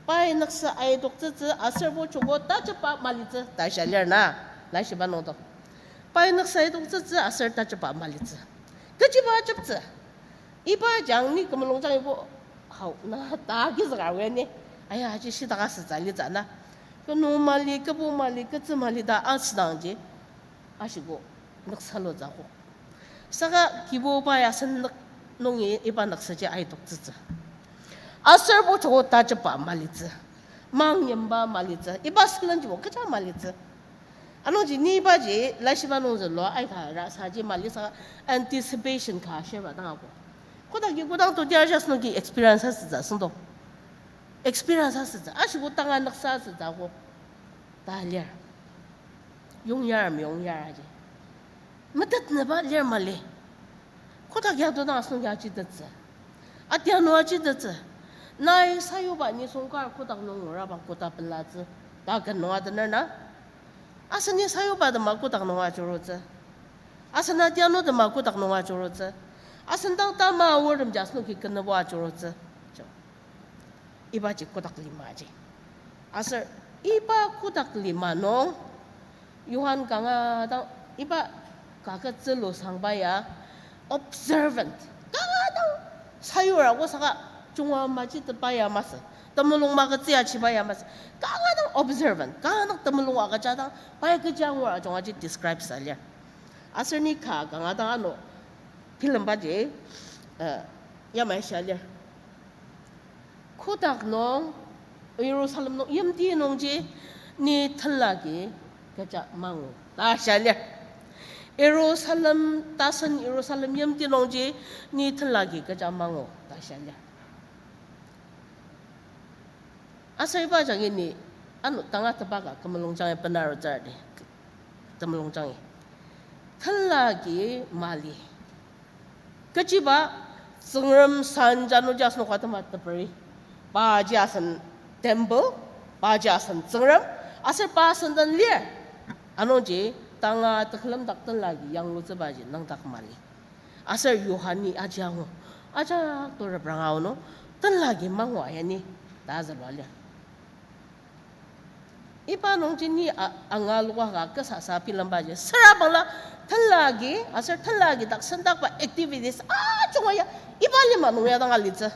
Pai nüksa aitoktsütsü aser bo joko tajepba malitsü ta sha lir na, laishiba nungto. Pai nüksa aitoktsütsü aser tajepba malitsü. Kechiba ajeptsü. Iba jang ni kümülong jang ibo hao na ta kizüka weni. Aya, aji shitaka sütsü litsü na. Kenu mali, kebu mali, ketsü mali ta asüdangji. Ashiko nüksalutsü akok. Saka Kibuba ya asen nük nungi iba nüksaji aitoktsütsü. Aser bo joko tajepba malitsü. Mangyimba malitsü. Iba sülenjibo kecha malitsü. Anungji ni ibaji laishiba nungzülo aika rasaji mali saka anticipation ka shirba dang ako. Kodaki kodang to dia just nungji experience asütsü asüngdo. Experience asütsü. Ashiko tanga nüksa asütsü ako. Ta lir. Yongyar meyongyar aji. Metetnüba lir mali. Kodak ya to dang asenoki ajitettsü. Atianu ajitettsü. Nai sayuba nisung kar kodak nung ngurabang koda pelatsü. Ta ken nung atener na. Aseni sayuba tema kodak nung ajurutsü. Asen atianu tema kodak nung ajurutsü. Asen dang tama aortem ja asenoki kenübo ajurutsü. Jo. Ibaji kodak limaji. Aser iba kodak lima nung, Johan kanga dang iba kaket zülu sangba ya observant. Kanga dang sayur ako saka junga maji tepa ya masü. Temulung magütsü ya chiba ya masü. Kanga dang observant. Kanga dang temulung agüja dang pai kecha angur ajunga ji describe sa lir. Aser ni ka kanga dang ano bilembaji, eh, yamai sha lir. Kodak nung, Jerusalem nung yimti nungji ni tenlagi kecha mangu ta sha lir. Jerusalem, tasen Jerusalem yimti nungji ni tenlagi kecha mangu ta sha lir. Aser iba jagi ni ano tangatetba ka kümülong jangi benarutsür di. Temulung jangi. Tenlagi mali. Kechiba Tsüngrem san januji asenok atema teperi. Paji asen temple, paji asen Tsüngrem, aser pa asen den lir. Anungji tanga tekülem dak tenlagi yanglutsübaji nüngdak mali. Aser Yohani aji angu, ajak to repranga aonung, tenlagi mangu ayani, ta zülua lir. Iba nungji ni a-, angaluka ka kesasa bilembaji. Sürabangla tenlagi, aser tenlagi dak sendakba activities ajunga ya, iba lima nung ya dang alitsü.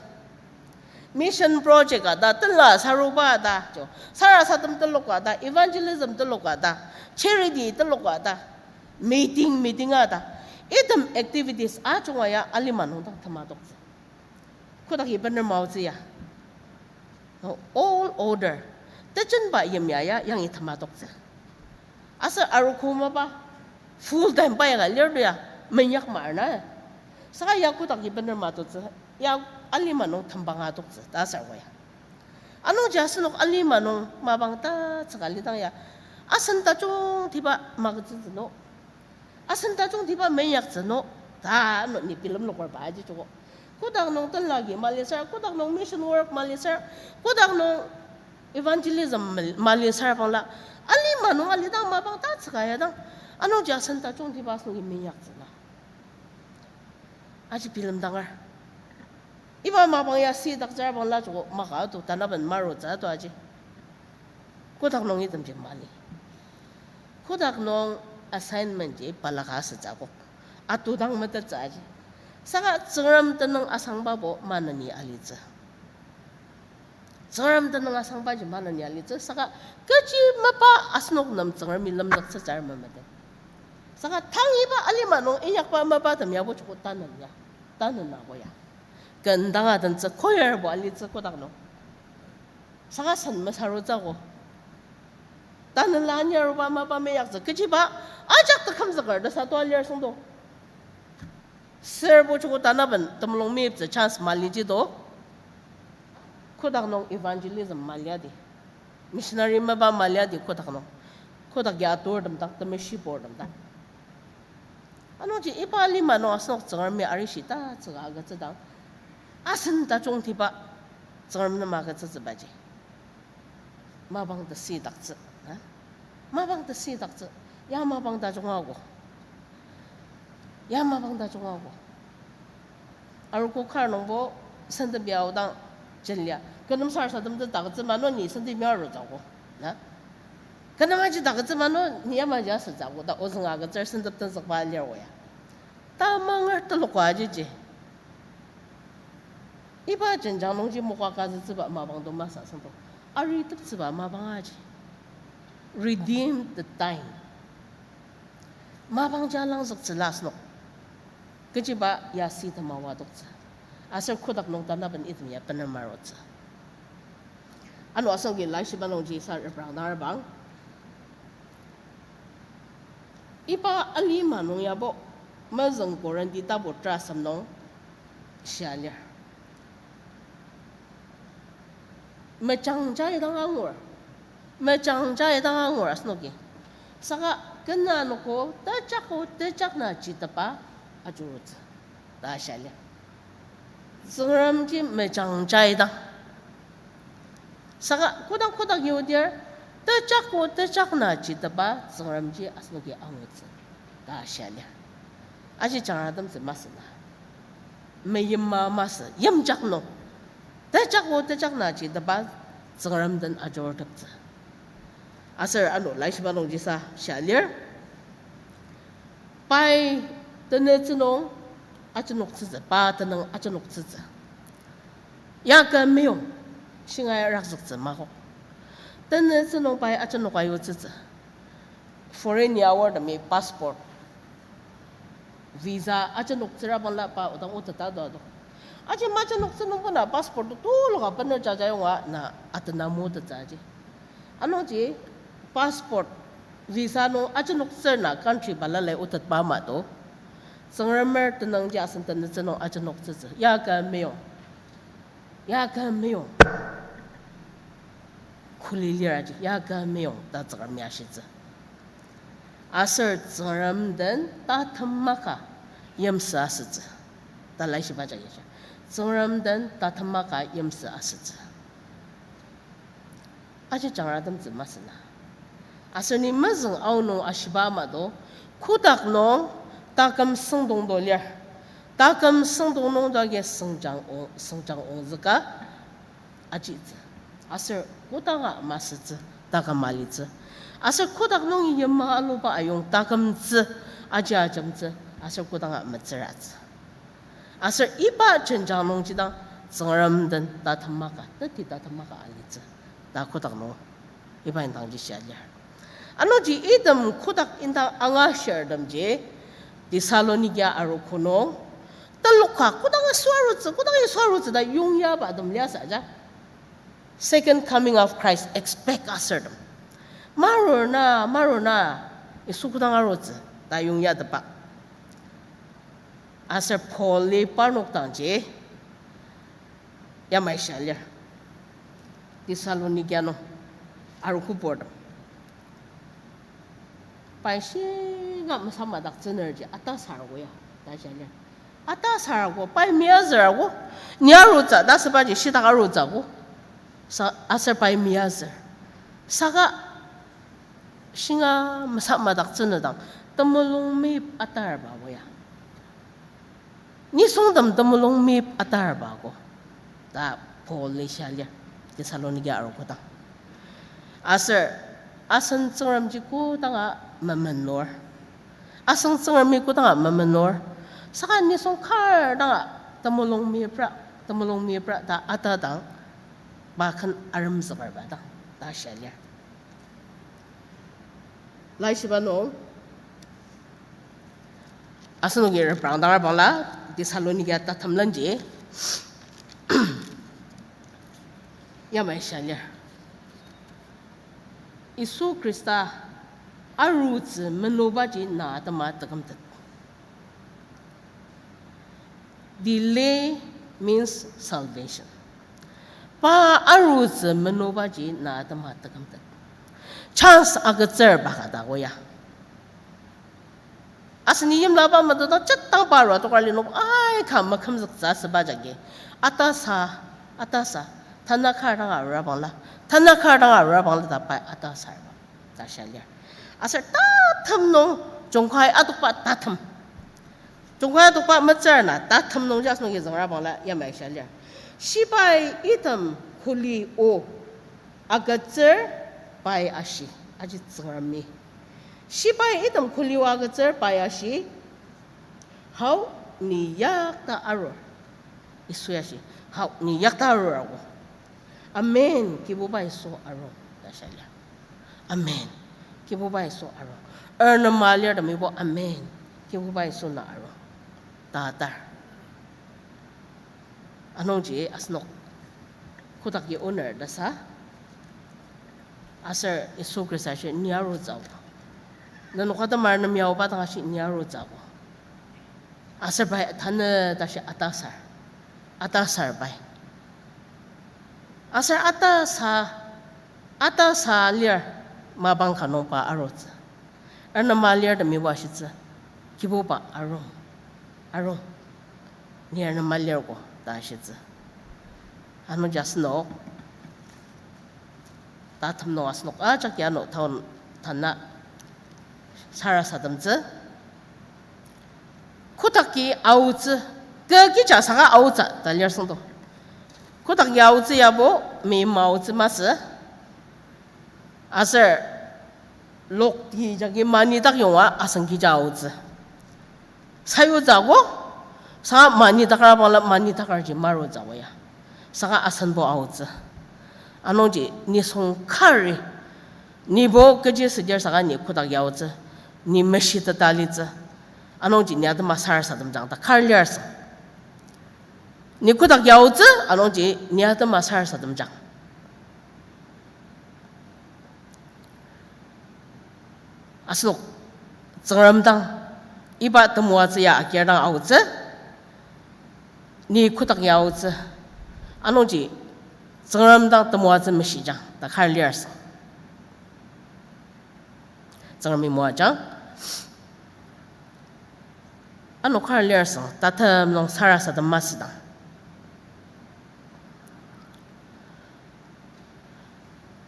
Mission project a ta, tenla saruba ta, jo, sarasadem teloka ta, evangelism teloka ta, charity teloka ta, meeting, meeting a ta. Item activities ajunga ya alima nung dang tematoktsü. Kodaki bener maotsü ya. All order. Tejenba yimya ya yangi tematoktsü. Aser arogo mapa, full time pa ya ka lir ya, menyak ma arna. Saka ya kodaki bener matoktsü, ya alima nung tembang atoktsü ta asür ko ya. Anungji asenok alima nung mapang tatsüka lidang ya, asen tajungtiba magütsütsü no. Asen tajungtiba menyaktsü no, ta ano ni bilemloker ba aji joko. Kodak nung tenlagi maliser, kodak nung mission work maliser, kodak nung evangelism mal-, maliser bangla, alima nung alidang mapang tatsüka ya dang, anungji asen tajungtiba asenoki menyaktsü na. Aji bilemdanger. Iba mapang ya sidaktsür bangla joko maka ato tanaben marutsü ato aji. Kodak nung itemji mali. Kodak nung assignment ji balaka asütsü akok. Atodang metettsü aji. Saka Tsüngrem tenüng asangbabo maneni alitsü. Tsüngrem tenüng asangbaji maneni alitsü. Saka kechi mapa asenok nem Tsüngremi lemzüktsütsü memetet. Saka tang iba alima nung inyakba mapatem yabo joko tanen ya. Tanen ako ya. Kendanga tentsü choirbo alitsü kodak nung. Saka sen mesarutsü ako. Tanela anyaruba mapa meyaktsü kechiba ajak tekümzüker ta sato alir süngdo. Sürbo joko tanaben temulung meyiptsü chance maliji do. Kodak nung evangelism maliadi. Missionary mapa maliadi kodak nung. Kodak ya aturtem dak, temeshi bortem dak. Anungji iba alima nung asenok Tsüngremi arishi tatsüka agütsüdang, asen tajungtiba Tsüngrem nem agütsütsübaji mapang tesidaktsü, a? Mapang tesidaktsü. Ya mapang tajunga ako. Ya mapang tajunga ako. Arogo kar nungbo sentep ya aodang jenya. Kü nem sarasadem ta takütsü ma nung ni sentep ya arutsü ko. Na? Kü nem aji takütsü ma nung ni yamaji asütsü ko ta ozüng agütsür sentep tenzükba lir o ya. Tamanger telok ajiji. Iba jenjang nungji moka kazütsüba mapang to masü süngdo. Ariteptsüba mapang aji. Redeem the time. Mapang ja langzüktsü la asenok. Kechiba ya si temawa doktsü. Aser kotak nung tanaben item ya bener marutsü. Ano asenoki laishiba nungji sa reprang dang rebang. Iba alima nung yabo, mezüng Korinti tapu terasem nung shia lir. Mejangja idang angur. Mejangja idang angur asenoki. Saka kena noko tejako tejak na jitepa ajurutsü. Ta shia lir. Tsüngremji mejangja idang. Saka kodang kotak yudir, tejako tejak na jitepa Tsüngremji asenoki angutsü. Ta shia lir. Aji jangratemtsü masü na. Meyima masü, yimjak nung. Tejako tejak na jitepa Tsüngrem den ajuruteptsü. Aser ano laishiba nungjisa shia lir. Pai tenütsü nung ajenoktsütsü, pa tenüng ajenoktsütsü. Ya kü meyong, shingai rakzüktsü makok. Tenütsü nung pai ajenok ayutsütsü. Foreign ya awardemi passport, visa ajenoktsüra bangla pa odang oteta do do. Aji majenoktsü nungbo na passport tuluka bener jaja yonga na atena motettsü aji. Anungji passport, visa nung ajenoktsür na country balala otetba ama do. Tsüngremer tenüngji asen tenütsü nung ajenoktsütsü. Ya kü meyong. Ya kü meyong. Kuli lir aji, ya kü meyong ta Tsüngremi ashitsü. Aser Tsüngrem den tatem maka yimsü asütsü. Ta laishiba jagi shia. Tsüngrem den tatem maka yimsü asütsü. Aji jangratemtsü masü na. Aser ni mezüng aonung ashiba ama do, kotak nung taküm süngdong do lir. Taküm süngdong nung jagi süngjang o-, süngjang ongzüka ajitsü. Aser kodanga masütsü, taküm alitsü. Aser kotak nung yima aluba ayong takümtsü, aji ajemtsü, aser kodanga metsüratsü. Aser iba jenjang nungji dang Tsüngrem den tatem maka, teti tatem maka alitsü. Ta kotak nung iba indangji shia lir. Anungji item kotak indang angashirtemji Thessalonika arogo nung telok ka kodang Yisu arutsü, kodang Yisu arutsü ta yongyaba tem liasü aja. Second coming of Christ expect asürtem. Marur na, marur na, Yisu kodang arutsü ta yongyatepa. Aser Paul-i parnok dangji yamai shia lir. Thessalonika nung arogo purtem. Pai shinga mesamadak tsünerji ata sarago ya, ta shia lir. Ata sarago, pai meyazürago, ni arutsü ta asübaji shitak arutsügo. Sa-, aser pai meyazür. Saka shinga mesamadak tsünedang temulung meyip atarba ya. Nisungtem temulung meyip atarba ko ta Paul-i shia lir Thessalonika arogo dang. Aser asen Tsüngremji kodanga memenur. Asen Tsüngremi kodanga memenur. Saka nisung kar danga temulung meyipra, temulung meyipra ta atadang, pa ken aremzükerba dang ta shia lir. Laishiba nung asenoki reprangdang abangla Thessalonika tatemlenji yamai shia lir. Yisu Khrista arutsü menubaji na atema tekümtet. Delay means salvation. Pa arutsü menubaji na atema tekümtet. Chance agütsür baka ta ko ya. Aseni yimlaba madodang chetang pa arua tokar linok aika makümzüktsü asüba jagi. Atasa, atasa, tanü kar dang arua bangla, tanü kar dang arua bangla ta pai atasa arua ta shia lir. Aser tatem nung jungkai adokba tatem. Jungka tokba metsür na, tatem nungji asenoki züngra bangla yamai sha lir. Shibai item kuli o agütsür pai ashi, aji Tsüngremi. Shibai item kuli o agütsür pai ashi, hau ni yakta arur. Yisu ya shi, hau ni yakta arur ako. Amen, Kibuba Yisu arung, ta shia lir. Amen, Kibuba Yisu arung. Arnema lirtemibo amen, Kibuba Yisu na arung, ta atar. Anungji asenok kodaki oner ta sa, aser Yisu Khrista shi ni arutsü ako. Nenok atemar nem yaoba dang ashi ni arutsü ako. Aser pai tanü tashi atasar. Atasar pai. Aser atasa, atasa lir mapang ka nung pa arutsü. Arnema lirtemibo ashitsü, Kibuba arung, arung, ni arnema lirko ta ashitsü. Anungji asenok tatem nung asenok ajaki ano taon tana sarasademtsü. Kodaki aotsü, kü kecha saka aotsü ta lir süngdo. Kodaki aotsü yabo, meima aotsü masü. Aser lokti jagi manidak yonga asüng kecha aotsü. Sayutsü ako, saka manidakra bangla manidakrji marutsü ako ya. Saka asenbo aotsü. Anungji nisung kari, nibo kechi südir saka ni kodak yaotsü, ni meshiteta litsü. Anungji ni atema sarasademjang ta kar liasü. Ni kodak yaotsü, anungji ni atema sarasademjang. Asenok Tsüngrem dang iba temoatsü ya agir dang aotsü, ni kodak yaotsü, anungji Tsüngrem dang temoatsü meshijang ta kar liasü. Tsüngremi moajang. Ano kar liasü, tatem nung sarasadem masüdang,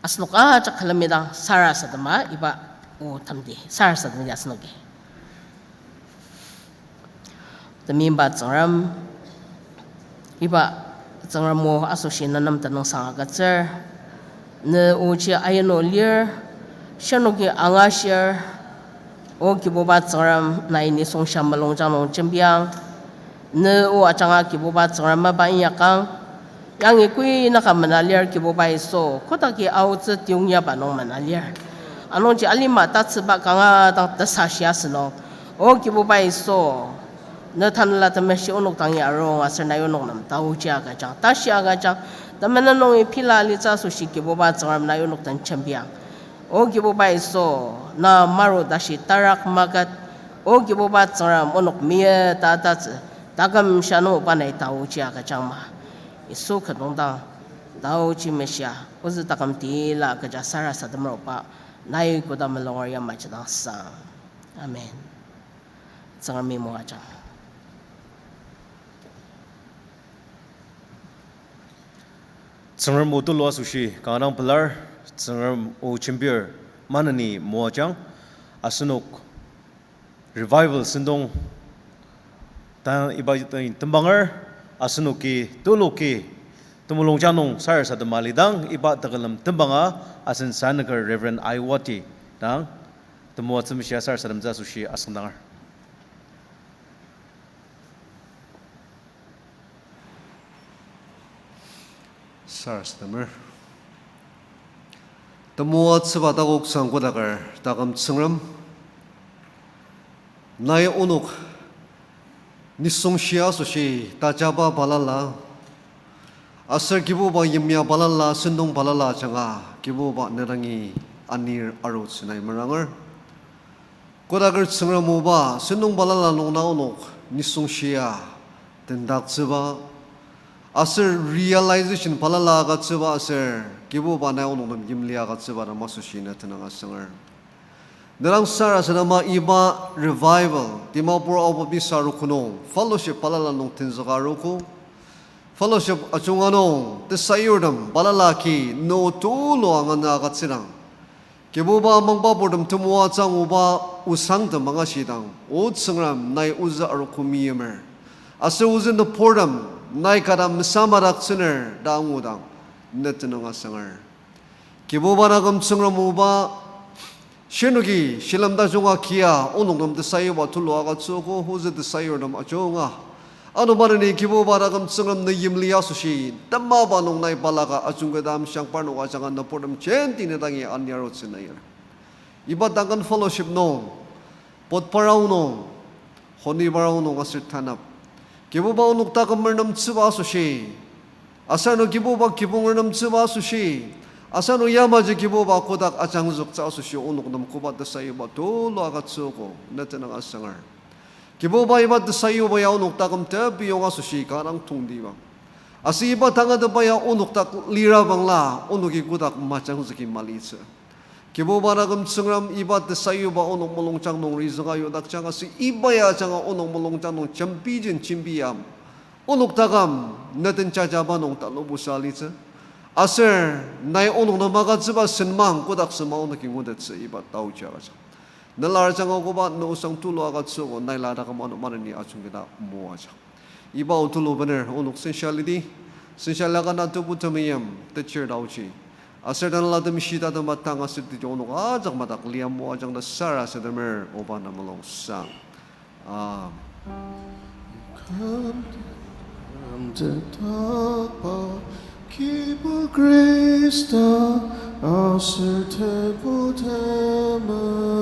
asenok ajak külemi dang sarasadema iba o temdi sarasademdi asenoki. Temeimba Tsüngrem, iba Tsüngrem o asoshi nenem tenüngsang agütsür. Ne oji ayano lir, shirnoki angashir. O Kibuba Tsüngrem, nai nisung shia mulungjang nung jembiang. Ne o ajanga Kibuba Tsüngrem mapa inyakang. Yangi kui naka mena lir Kibuba Yisu, kodaki aotsü tiyongyaba nung mena lir. Anungji alima tatsüba kanga dang tesashi asünung, O Kibuba Yisu, ne Tanela Temeshi onok dangi arung aser nai onok nem taoji agüjang, tashi agüjang, temenen nungi pela alitsü asoshi Kibuba Tsüngrem nai onok den jembiang. O Kibuba Yisu, na maru tashi tarak maket, O Kibuba Tsüngrem onok mia ta tatsü, taküm sha nung oba nai taoji agüjang ma. Yisu ket nung dang taoji meshia, ozü taküm tila kecha sarasademer oba, nai koda mulunger yamaji dang sang. Amen. Tsüngremi moajang. Tsüngrem o tulu asoshi kanga dang pelar, Tsüngrem o jembir maneni moajang, asenok revival sentong ta iba tembanger, asenoki tuluki temulungjang nung sarasadema lidang iba tekülem tembanga asen sanaker Reverend Aiwati dang temoatsü meshia sarasademtsü asoshi asüngdanger. Sarasademer. Temoatsüba takok sang kodaker taküm Tsüngrem, nai onok nisung shia asoshi tajaba balala, aser Kibuba yimya balala, sentong balala ajanga Kibuba ne dangi anir arutsü nai meranger. Kodaker Tsüngrem oba, sentong balala nung na onok nisung shia tendaktsüba, aser realization balala agütsüba aser Kibuba nai onok nem yimli agütsüba ta masoshi na tenüng asünger. Nerang sarasadema iba revival, Dimapur Ao Baptist Arogo nung fellowship balala nung tenzüka arogo. Fellowship ajunga nung tesayurtem balala ki no tulu angana agütsüdang, Kibuba mangba purtem temoatsü anguba osangtem angashidang, O Tsüngrem nai ozü arogo meimer. Aser ozü nüburtem nai kata mesamadak tsüner ta angudang, ne tenüng asanger. Kibuba taküm Tsüngrem oba, shinoki shilem tajunga kia onok nem tesayuba tulu agütsüogo, ozü tesayurtem ajunga. Ano maneni Kibuba taküm Tsüngrem ne yimli asoshi, temaba nung nai balaka ajungketa amshiang parnok ajanga nüburtem jenti ne dangi aniarutsü nayar. Iba Duncan Fellowship nung, Potpar aonung, Honibar aonung aser tanap, Kibuba onok takümer nemtsüba asoshi, aser ano Kibuba kibunger nemtsüba asoshi, aser ano yamaji Kibuba kotak ajangzüktsü asoshi onok nem koba tesayuba tulu agütsüogo, ne tenüng asanger. Kibuba iba tesayuba ya onok taküm tepiyong asoshi kanga tongtibang. Aser iba tangatetba ya onok dak lira bangla, onoki kodak majangzüki malitsü. Kibuba taküm Tsüngrem iba tesayuba onok mulungjang nung rizünga yudakjang aser iba ya ajanga onok mulungjang nung jembijen jembi ya onok taküm ne den jajaba nung talubusa litsü. Aser nai onok nem agütsüba senmang kodak sema onoki ngutettsü iba taoji agüjang. Nelar ajanga koba ne osang tulu agütsüogo, nai la taküm ano maneni ajungketa moajang. Iba o tulu bener onok sensa lidi, sensa laka na tebu temeim techir taoji. Aser tanela temeshi tatem atang aser teti onok ajak madak lia moajang ta sarasademer oba na mulungsang. Amen. Kümtetba kibu Khrista aser tebu temeim.